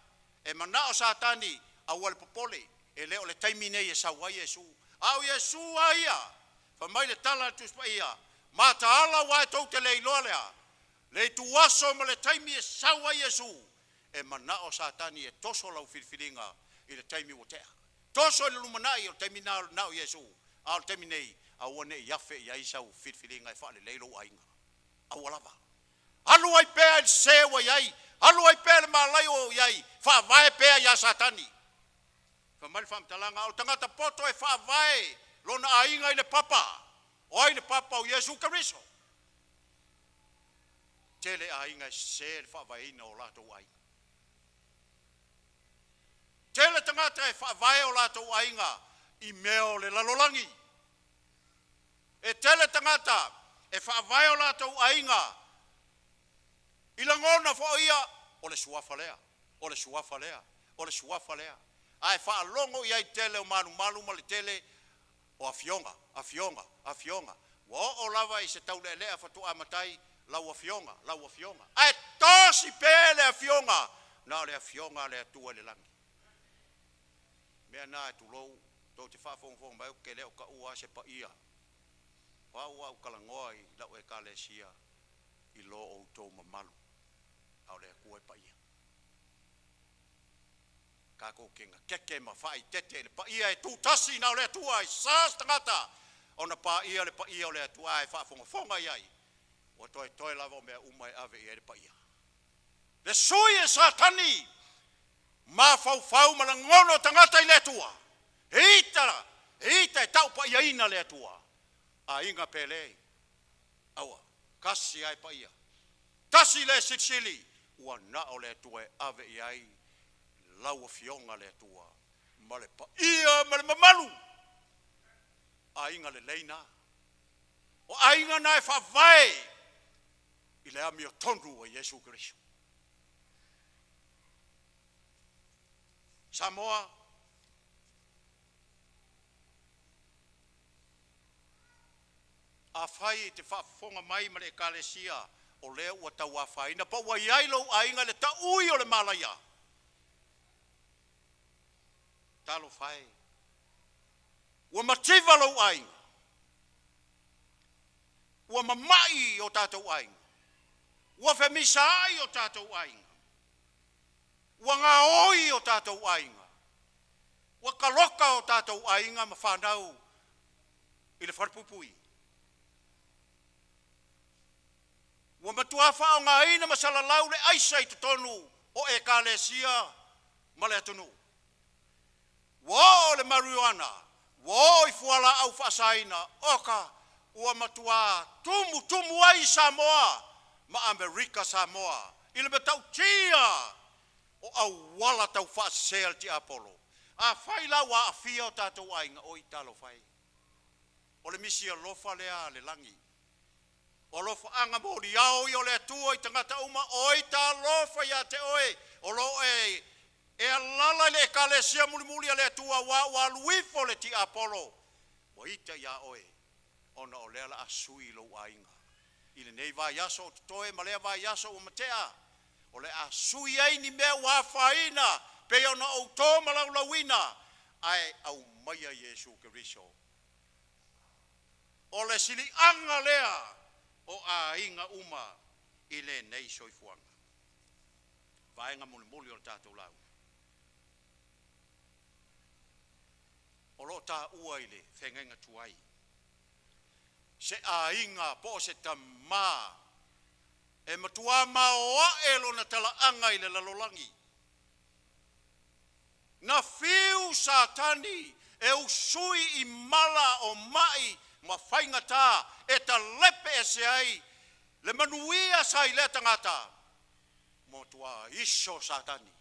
E manao Satani, aua le popole, e le o le taimi nei e sau ai Iesu. A o Iesu lava ia, fai mai le tala a le Tusi Paia, mataala aua e tou te le iloa le a? Le ituaso ma le taimi e sau ai Iesu. E manao Satani e toso lau filifiliga i le taimi ua tea. Toso i le lumanai o le taimi lena o Iesu, a o le taimi nei, aua ne i afe i ai sau filifiliga e faalelei lou aiga. Aua lava. Alu ai pea i le sese ua i ai, alu ai pea i le malai ua i ai, faavae pea ia Satani. Fai mai le faamatalaga, o le tagata poto e faavae lona aiga i le papa. O ai le papa? O Iesu Keriso. Tele aiga e sese le faavaeina o latou aiga. Tele tagata e faavae o latou aiga i mea o le lalolagi. E tele tagata e faavae o latou aiga i lagona foi ia o le suafa lea, o le suafa lea, o le suafa lea. Ae faalogo i ai tele o malumalu ma le tele o afioga, afioga, afioga. Ua oo lava i se taulealea faatoa matai lau afioga, lau afioga. Ae tasi pea le afioga, na o le afioga a le Atua i le lagi. Mea na e tulou, tou te faafogafoga mai ou te le o taua se paia. O au a ou talanoa i lau ekalesia i lo outou mamalu, a o le Atua e paia. Tatou te gatete ma faaeteete i le paia e tutasi na o le Atua, e sa se tagata ona paia le paia o le Atua ae faafogafoga i ai, ua toetoe lava o mea uma e ave i ai le paia. Le sui e Satani mafaufau ma lagona o tagata i le Atua, e ita, e ita e taupaiaina le Atua. Aiga pele, aua, tasi lava e paia, tasi le silisili, ua na o le Atua e ave i ai lau Afioga le Atua ma le paia ma le mamalu. Aiga lelei na. O aiga na e faavae i le amiotonu a Iesu Keriso. Samoa, afai e te faafofoga mai ma le Ekalesia o lea ua tauafaina po ua i ai lou aiga i le taui o le malaia. Talofa e, ua mativa lou aiga, ua mama'i o tatou aiga, ua femisaai o tatou aiga, ua gaoi o tatou aiga, ua taloka o tatou aiga ma fanau i le falepuipui. Ua matua faaaogaina ma salalau le aisa i totonu o Ekalesia ma le atunuu. Ua oo le mariuana, ua oo i fualaau faasaina, oka, ua matua tumutumu ai Samoa ma Amerika Samoa i le matautia o auala taufaasese a le tiapolo. Afai la ua aafia o tatou aiga, oi talofa e, o le misi alofa lea a le lagi. O alofaaga moliao ia o le Atua i tagata uma, oi talofa ia te oe o lo o e alaala i le Ekalesia mulimuli a le Atua aua ua alu ifo le tiapolo ua ita ia oe ona o lea o le a sui lou aiga. I lenei vaiaso o totoe ma lea vaiaso ua matea, o le a sui ai ni mea ua afaina pei ona ou to malaulauina, ae aumaia Iesu Keriso. O le siliaga lea o aiga uma i lenei soifuaga. Vaega mulimuli o le tatou lauga. O lo o taua i le feagaiga tuai se aiga po o se tamā e matua maoae lona talaaga i le lalolagi. Na fiu Satani e usui i mala o mai ma faigata e talepe ese ai le manuia sa i lea tagata, matua iso Satani.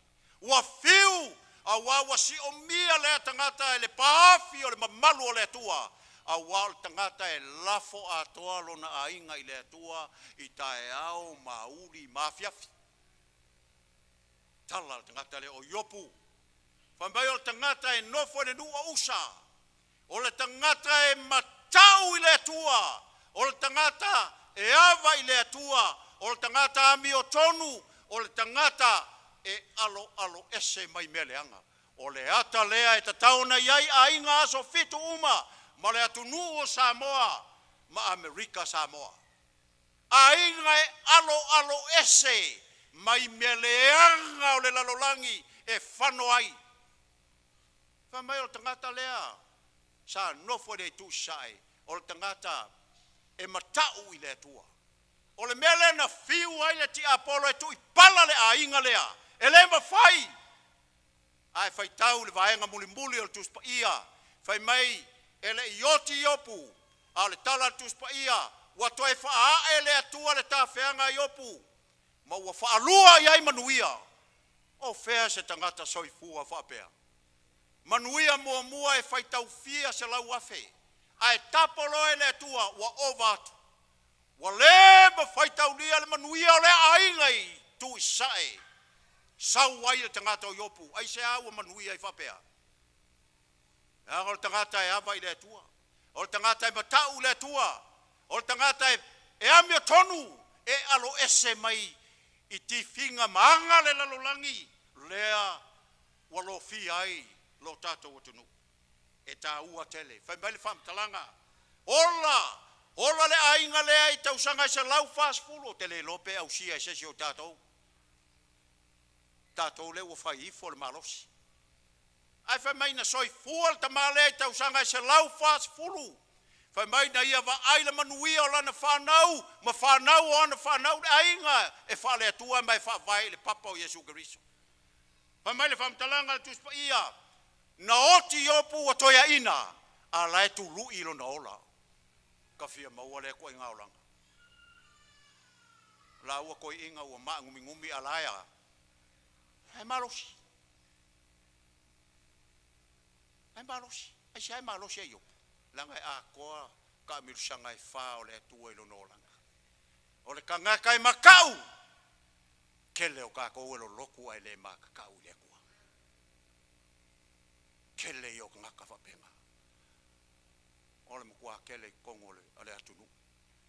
Ua fiu auā ua siomia lea tagata e le paofi o le mamalu o le Atua, auā o le tagata e lafo atoa lona aiga i le Atua i taeao ma aoauli ma afiafi. Tala a le tagata lea o Iopu, fai mai o le tagata e nofo i le nuu o Usa, o le tagata e matau i le Atua, o le tagata e ava i le Atua, o le tagata amiotonu, o le tagata e aloalo ese mai mea leaga. O le ata lea e tatau ona i ai aiga aso fitu uma ma le atunuu o Samoa ma Amerika Samoa. Aiga e aloalo ese mai mea leaga o le lalolagi e fano ai. Fai mai o le tagata lea sa nofo i le itu i sasae, o le tagata e matau i le Atua. O le mea lea na fiu ai le tiapolo e tuipala le aiga lea, e le mafai. Ae faitau le vaega mulimuli o le Tusi Paia, fai mai e le i oti Iopu, a o le tala a le Tusi Paia, ua toe faaae e le Atua le tafeaga a Iopu ma ua faalua i ai manuia. O fea se tagata soifua faapea? Manuia muamua e faitau fia selau afe, ae tapo loa e le Atua ua ova atu. Ua le mafai taulia le manuia o lea aiga i itu i sasae. Sau ai le tagata o Iopu, aisea ua manuia ai faapea? Leaga o le tagata e ava i le Atua, o le tagata e matau i le Atua, o le tagata e, e amiotonu, e aloese mai i tifiga ma aga a le lalolagi lea ua lofia ai lo tatou atunuu. E taua tele. Fai mai le faamatalaga, ola, ola le aiga lea i tausaga e 140, ou te le iloa pe ausia e se isi o tatou. Tatou lea ua fai ifo le malosi. Ae fai mai na soifua le tama lea i tausaga e 140. Fai mai na ia vaai le manuia o lana fanau ma fanau o ana fanau, le aiga e faale-Atua ma e faavae i le papa o Iesu Keriso. Fai mai le faamatalaga a le Tusi Paia, na oti Iopu ua toeaina, a la e tului lona ola. Ka fia maua lea ituaiga olaga. Laua toeaiina ua maagumigumi a la e a? E malosi. E malosi. Aisea e malosi ai Iopu? Leaga e atoa taamilosaga e fa o le Atua i lona olaga. O le tagata e matau, tele o tatou e lolotu ae le matatau i le Atua. Tele ia o tagata faapena. O le matua tele i totonu o le atunuu.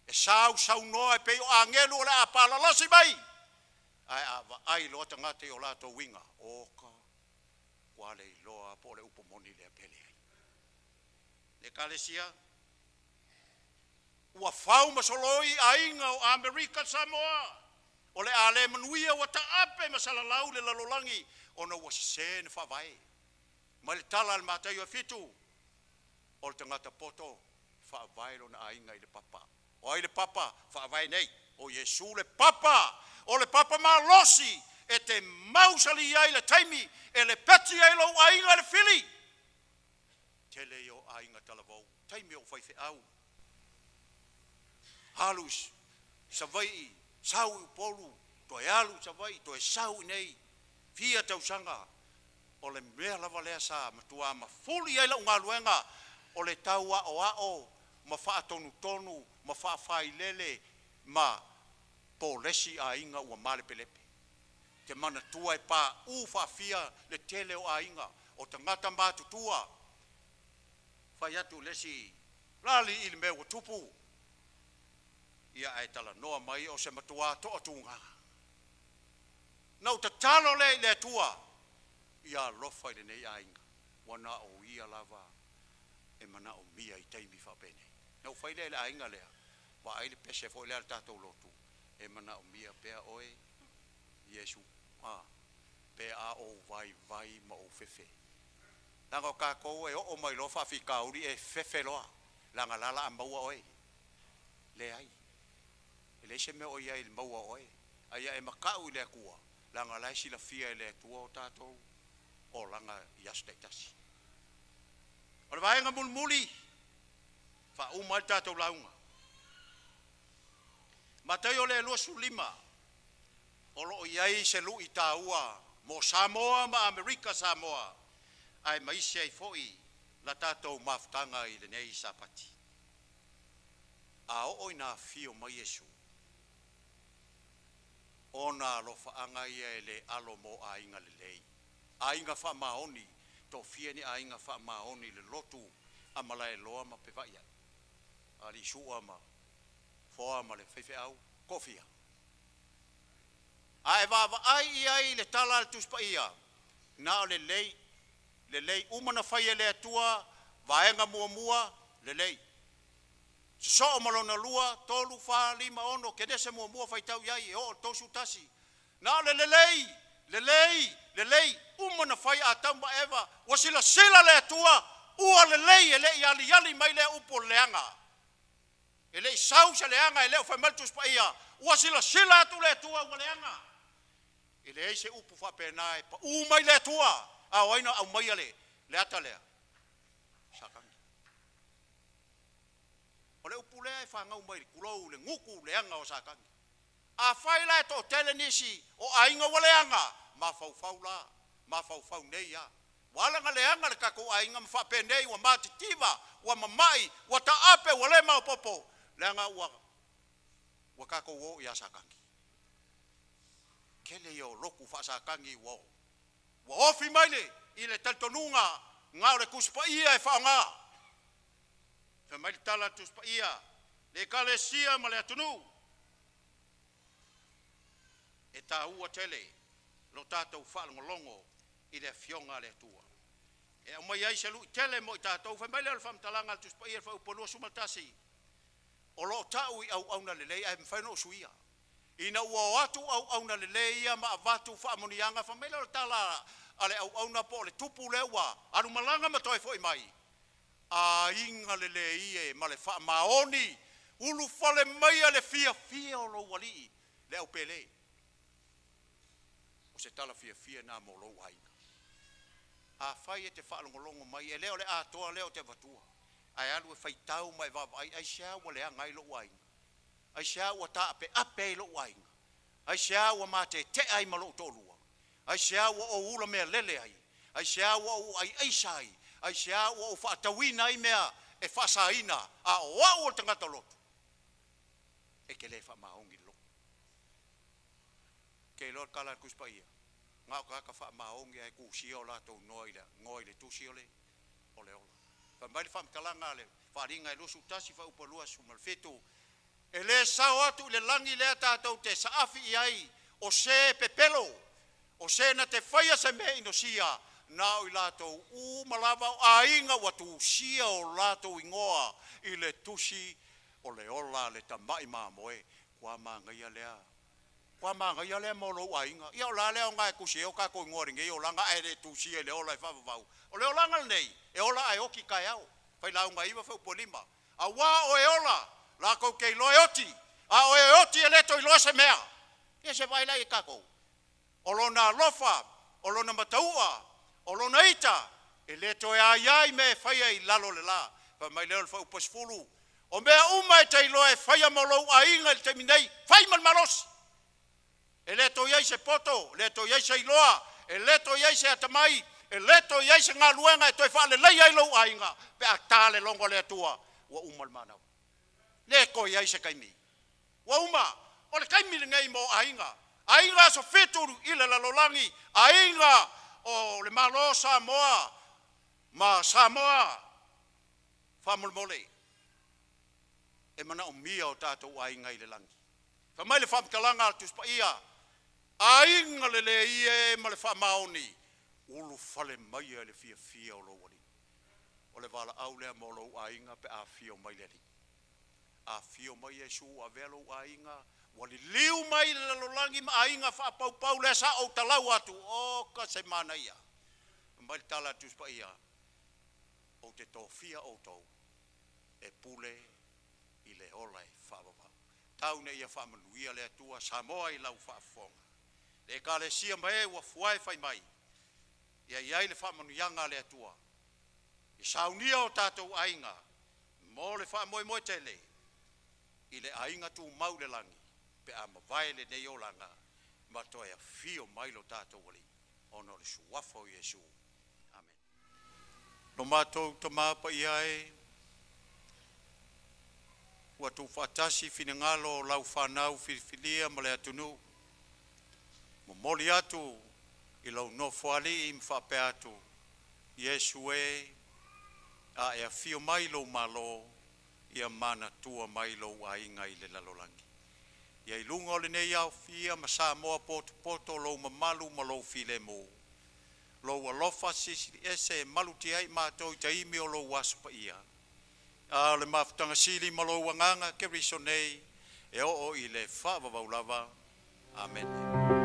E sausaunoa e pei o agelu o le a palalasi mai, ae a vaai loa tagata i o latou uiga, oka. Ua le iloa po o le upu moni lea pe leai. Le Ekalesia, ua fau ma soloi aiga o Amerika Samoa, o le a le manuia ua taape ma salalau le lalolagi ona ua sese na faavae. Mai le tala a le Mataio e 7, o le tagata poto e faavae lona aiga i le papa. O ai le papa? Faavae nei, o Iesu le papa, o le papa malosi e te mausali ai le taimi e lepeti ai lou aiga i le fili. Tele ia o aiga talavou, taimi o faifeau, alu i Savaii, sau i Upolu, toe alu i Savaii, toe sau i nei, fia tausaga. O le mea lava lea sa matua mafuli ai lau galuega o le tau aoao ma faatonutonu ma faafailele ma polesi aiga ua malepelepe. Ou te manatua e paǔ faafia le tele o aiga o tagata matutua. Fai atu le isi, “Laali'i i le mea ua tupu,” ia ae talanoa mai o se matua toatuga. Na ou tatalo lea i le Atua ia alofa i lenei aiga, ua na o ia lava e manaomia i taimi faapenei. Na ou fai lea i le aiga lea, vaai le pese foi lea a le tatou lotu, e manaomia pea oe Iesu a, pe a ou vaivai ma ou fefe. Leaga o tatou e oo mai loa faafitauli e fefe loa, leaga la o le a maua oe. Leai, e leai se mea o i ai i le maua o oe, a ia e matau i le Atua, leaga o la e silafia e le Atua o tatou olaga i aso taitasi. O le vaega mulimuli faauma ai le tatou lauga, Mataio le 25, o lo o i ai se lui taua mo Samoa ma Amerika Samoa, aemaise ai foi la tatou mafutaga i lenei Sapati. A oo ina afio mai Iesu, ona alofaaga ia e le alo mo aiga lelei, aiga faamaoni, toafia ni aiga faamaoni i le lotu a Malaeloa ma Pevaai, alii Sua ma Foa ma le faifeau, toafia. A e vaavaai i ai i le tala a le Tusi Paia, na o lelei, lelei, uma ona fai e le Atua vaega muamua, lelei, sosoo ma lona lua, 3, 4, 5, 6, Kenese 1 faitau i ai e oo i le 31. Na o le lelei, lelei, lelei, uma ona fai Atamu ma Eva, ua silasila le Atua ua lelei, e le i aliali mai lea upu o le leaga. E le i sau se leaga, e le o fai mai le Tusi Paia ua silasila atu le Atua ua leaga. E leai se upu faapena e pau mai le Atua. A o ai na aumaia le ata lea? Satani. O le upu lea e fanau mai, tulou, le gutu leaga o Satani. Afai la e toatele nisi o aiga ua leaga, mafaufau la, mafaufau nei lava. Ua ala ona leaga le tatou aiga ma faapenei ua matitiva, ua mamai, ua taape, ua le maopoopo, leaga ua tatou o ia Satani. Tele ia o lotu faa-Satani ua ofi mai le i le talitonuga na o le Tusi Paia e faaaoga. Fai mai le tala a le Tusi Paia, le Ekalesia ma le atunuu, e taua tele lo tatou faalogologo i le Afioga a le Atua e aumai ai se luitele mo i tatou. Fai mai lea o le faamatalaga a le Tusi Paia i le Fuaiupu 21, o lo o tau i auauna lelei ae mafai ona ou suia. Ina ua o atu auauna lelei ia ma avatu faamanuiaga, fai mai lea o le tala a le auauna po o le tupu lea ua alu malaga ma toe foi mai, aiga lelei e ma le faamaoni, ulufale maia le fiafia o lou alii le au pele. O se tala fiafia lena mo lou aiga. Afai e te faalogologo mai, e le o le atoa lea ou te avatua, ae alu e faitau ma e vaavaai aisea ua leaga ai lou aiga, aisea ua taapeape ai lou aiga, aisea ua matetea ai ma lou toalua, aisea ua ou ula mea lele ai, aisea ua ou aiaisa ai, aisea ua ou faatauina ai mea e faasaina, a o au o le tagata lotu. E te le faamaoni i le lotu. Ou te iloa le tala a le Tusi Paia, na o tagata faamaoni lava e tusia o latou igoa i le tusi o le ola. Fai mai le faamatalaga a le Faaaliga e 21 fuaiupu 27, e le sao atu i le lagi lea tatou te saafi i ai o se pepelo, o se na te faia se mea inosia. Na o i latou uma lava o aiga ua tusia o latou igoa i le tusi o le ola a le Tama'i Mamoe. Ua manaia lea, ua manaia lea mo lou aiga. Ia o la le aoga e tusi ai o tatou igoa i lenei olaga ae le tusia i le ola e faavavau. O le olaga lenei, e ola ae oti taeao. Failauga 9 fuaiupu 5. Auā o e ola latou te iloa e oti, a o e oti e le toe iloa se mea. Ia se i vaai la i ai tatou? O Lona alofa, o Lona matau'a, o Lona ita, e le toe aia ai mea e faia i lalo o le la. Fai mai lea o le fuaiupu 10, o mea uma e te iloa e faia mo lou aiga i le taimi nei, fai ma le malosi. E le toe i ai se poto, e le toe i ai se iloa, e le toe i ai se atamai, e le toe i ai se galuega e toe faaleleia ai lou aiga pe a ta le logo a le Atua ua uma le manava. Le toe i ai se taimi. Ua uma. O le taimi lenei mo aiga. Aiga Aso Fitu i le lalolagi, aiga o le Malo o Samoa ma Samoa, faamolemole e manaomia o tatou aiga i le lagi. Fai mai le faamatalaga a le Tusi Paia, aiga lelei e ma le faamaoni, ulufale maia i le fiafia o lou Alii. O le valaau lea mo lou aiga pe a afio mai le Alii. Afio mai Iesu e avea lou aiga ua liliu mai i le lalolagi ma aiga faapaupau lea sa ou talau atu. Oka se manaia. Fai mai le tala a le Tusi Paia, ou te tofia outou e pule i le ola e faavavau. Tau ina ia faamanuia le Atua Samoa i lau faafofoga. Le Ekalesia ma e ua fuae fai mai, ia i ai le faamanuiaga a le Atua ia saunia o tatou aiga mo le faamoemoe tele i le aiga tumau i le lagi pe a mavae lenei olaga ma toe afio mai lo tatou Alii ona o le suafa o Iesu. Amene. Lo matou Tama Paia e, ua tuufaatasi finagalo o lau fanau filifilia ma le atunuu, momoli atu i lou Nofoalii ma faapea atu, “Iesu e, a e afio mai i lou malo, ia manatua mai lou aiga i le lalolagi. Ia i luga o lenei aofia ma Samoa potopoto lou mamalu ma lou filemu, lou alofa silisiliese e malutia ai i matou i taimi o lou Aso Paia, a o le mafutaga sili ma lou Agaga Keriso nei e oo i le faavavau lava. Amene.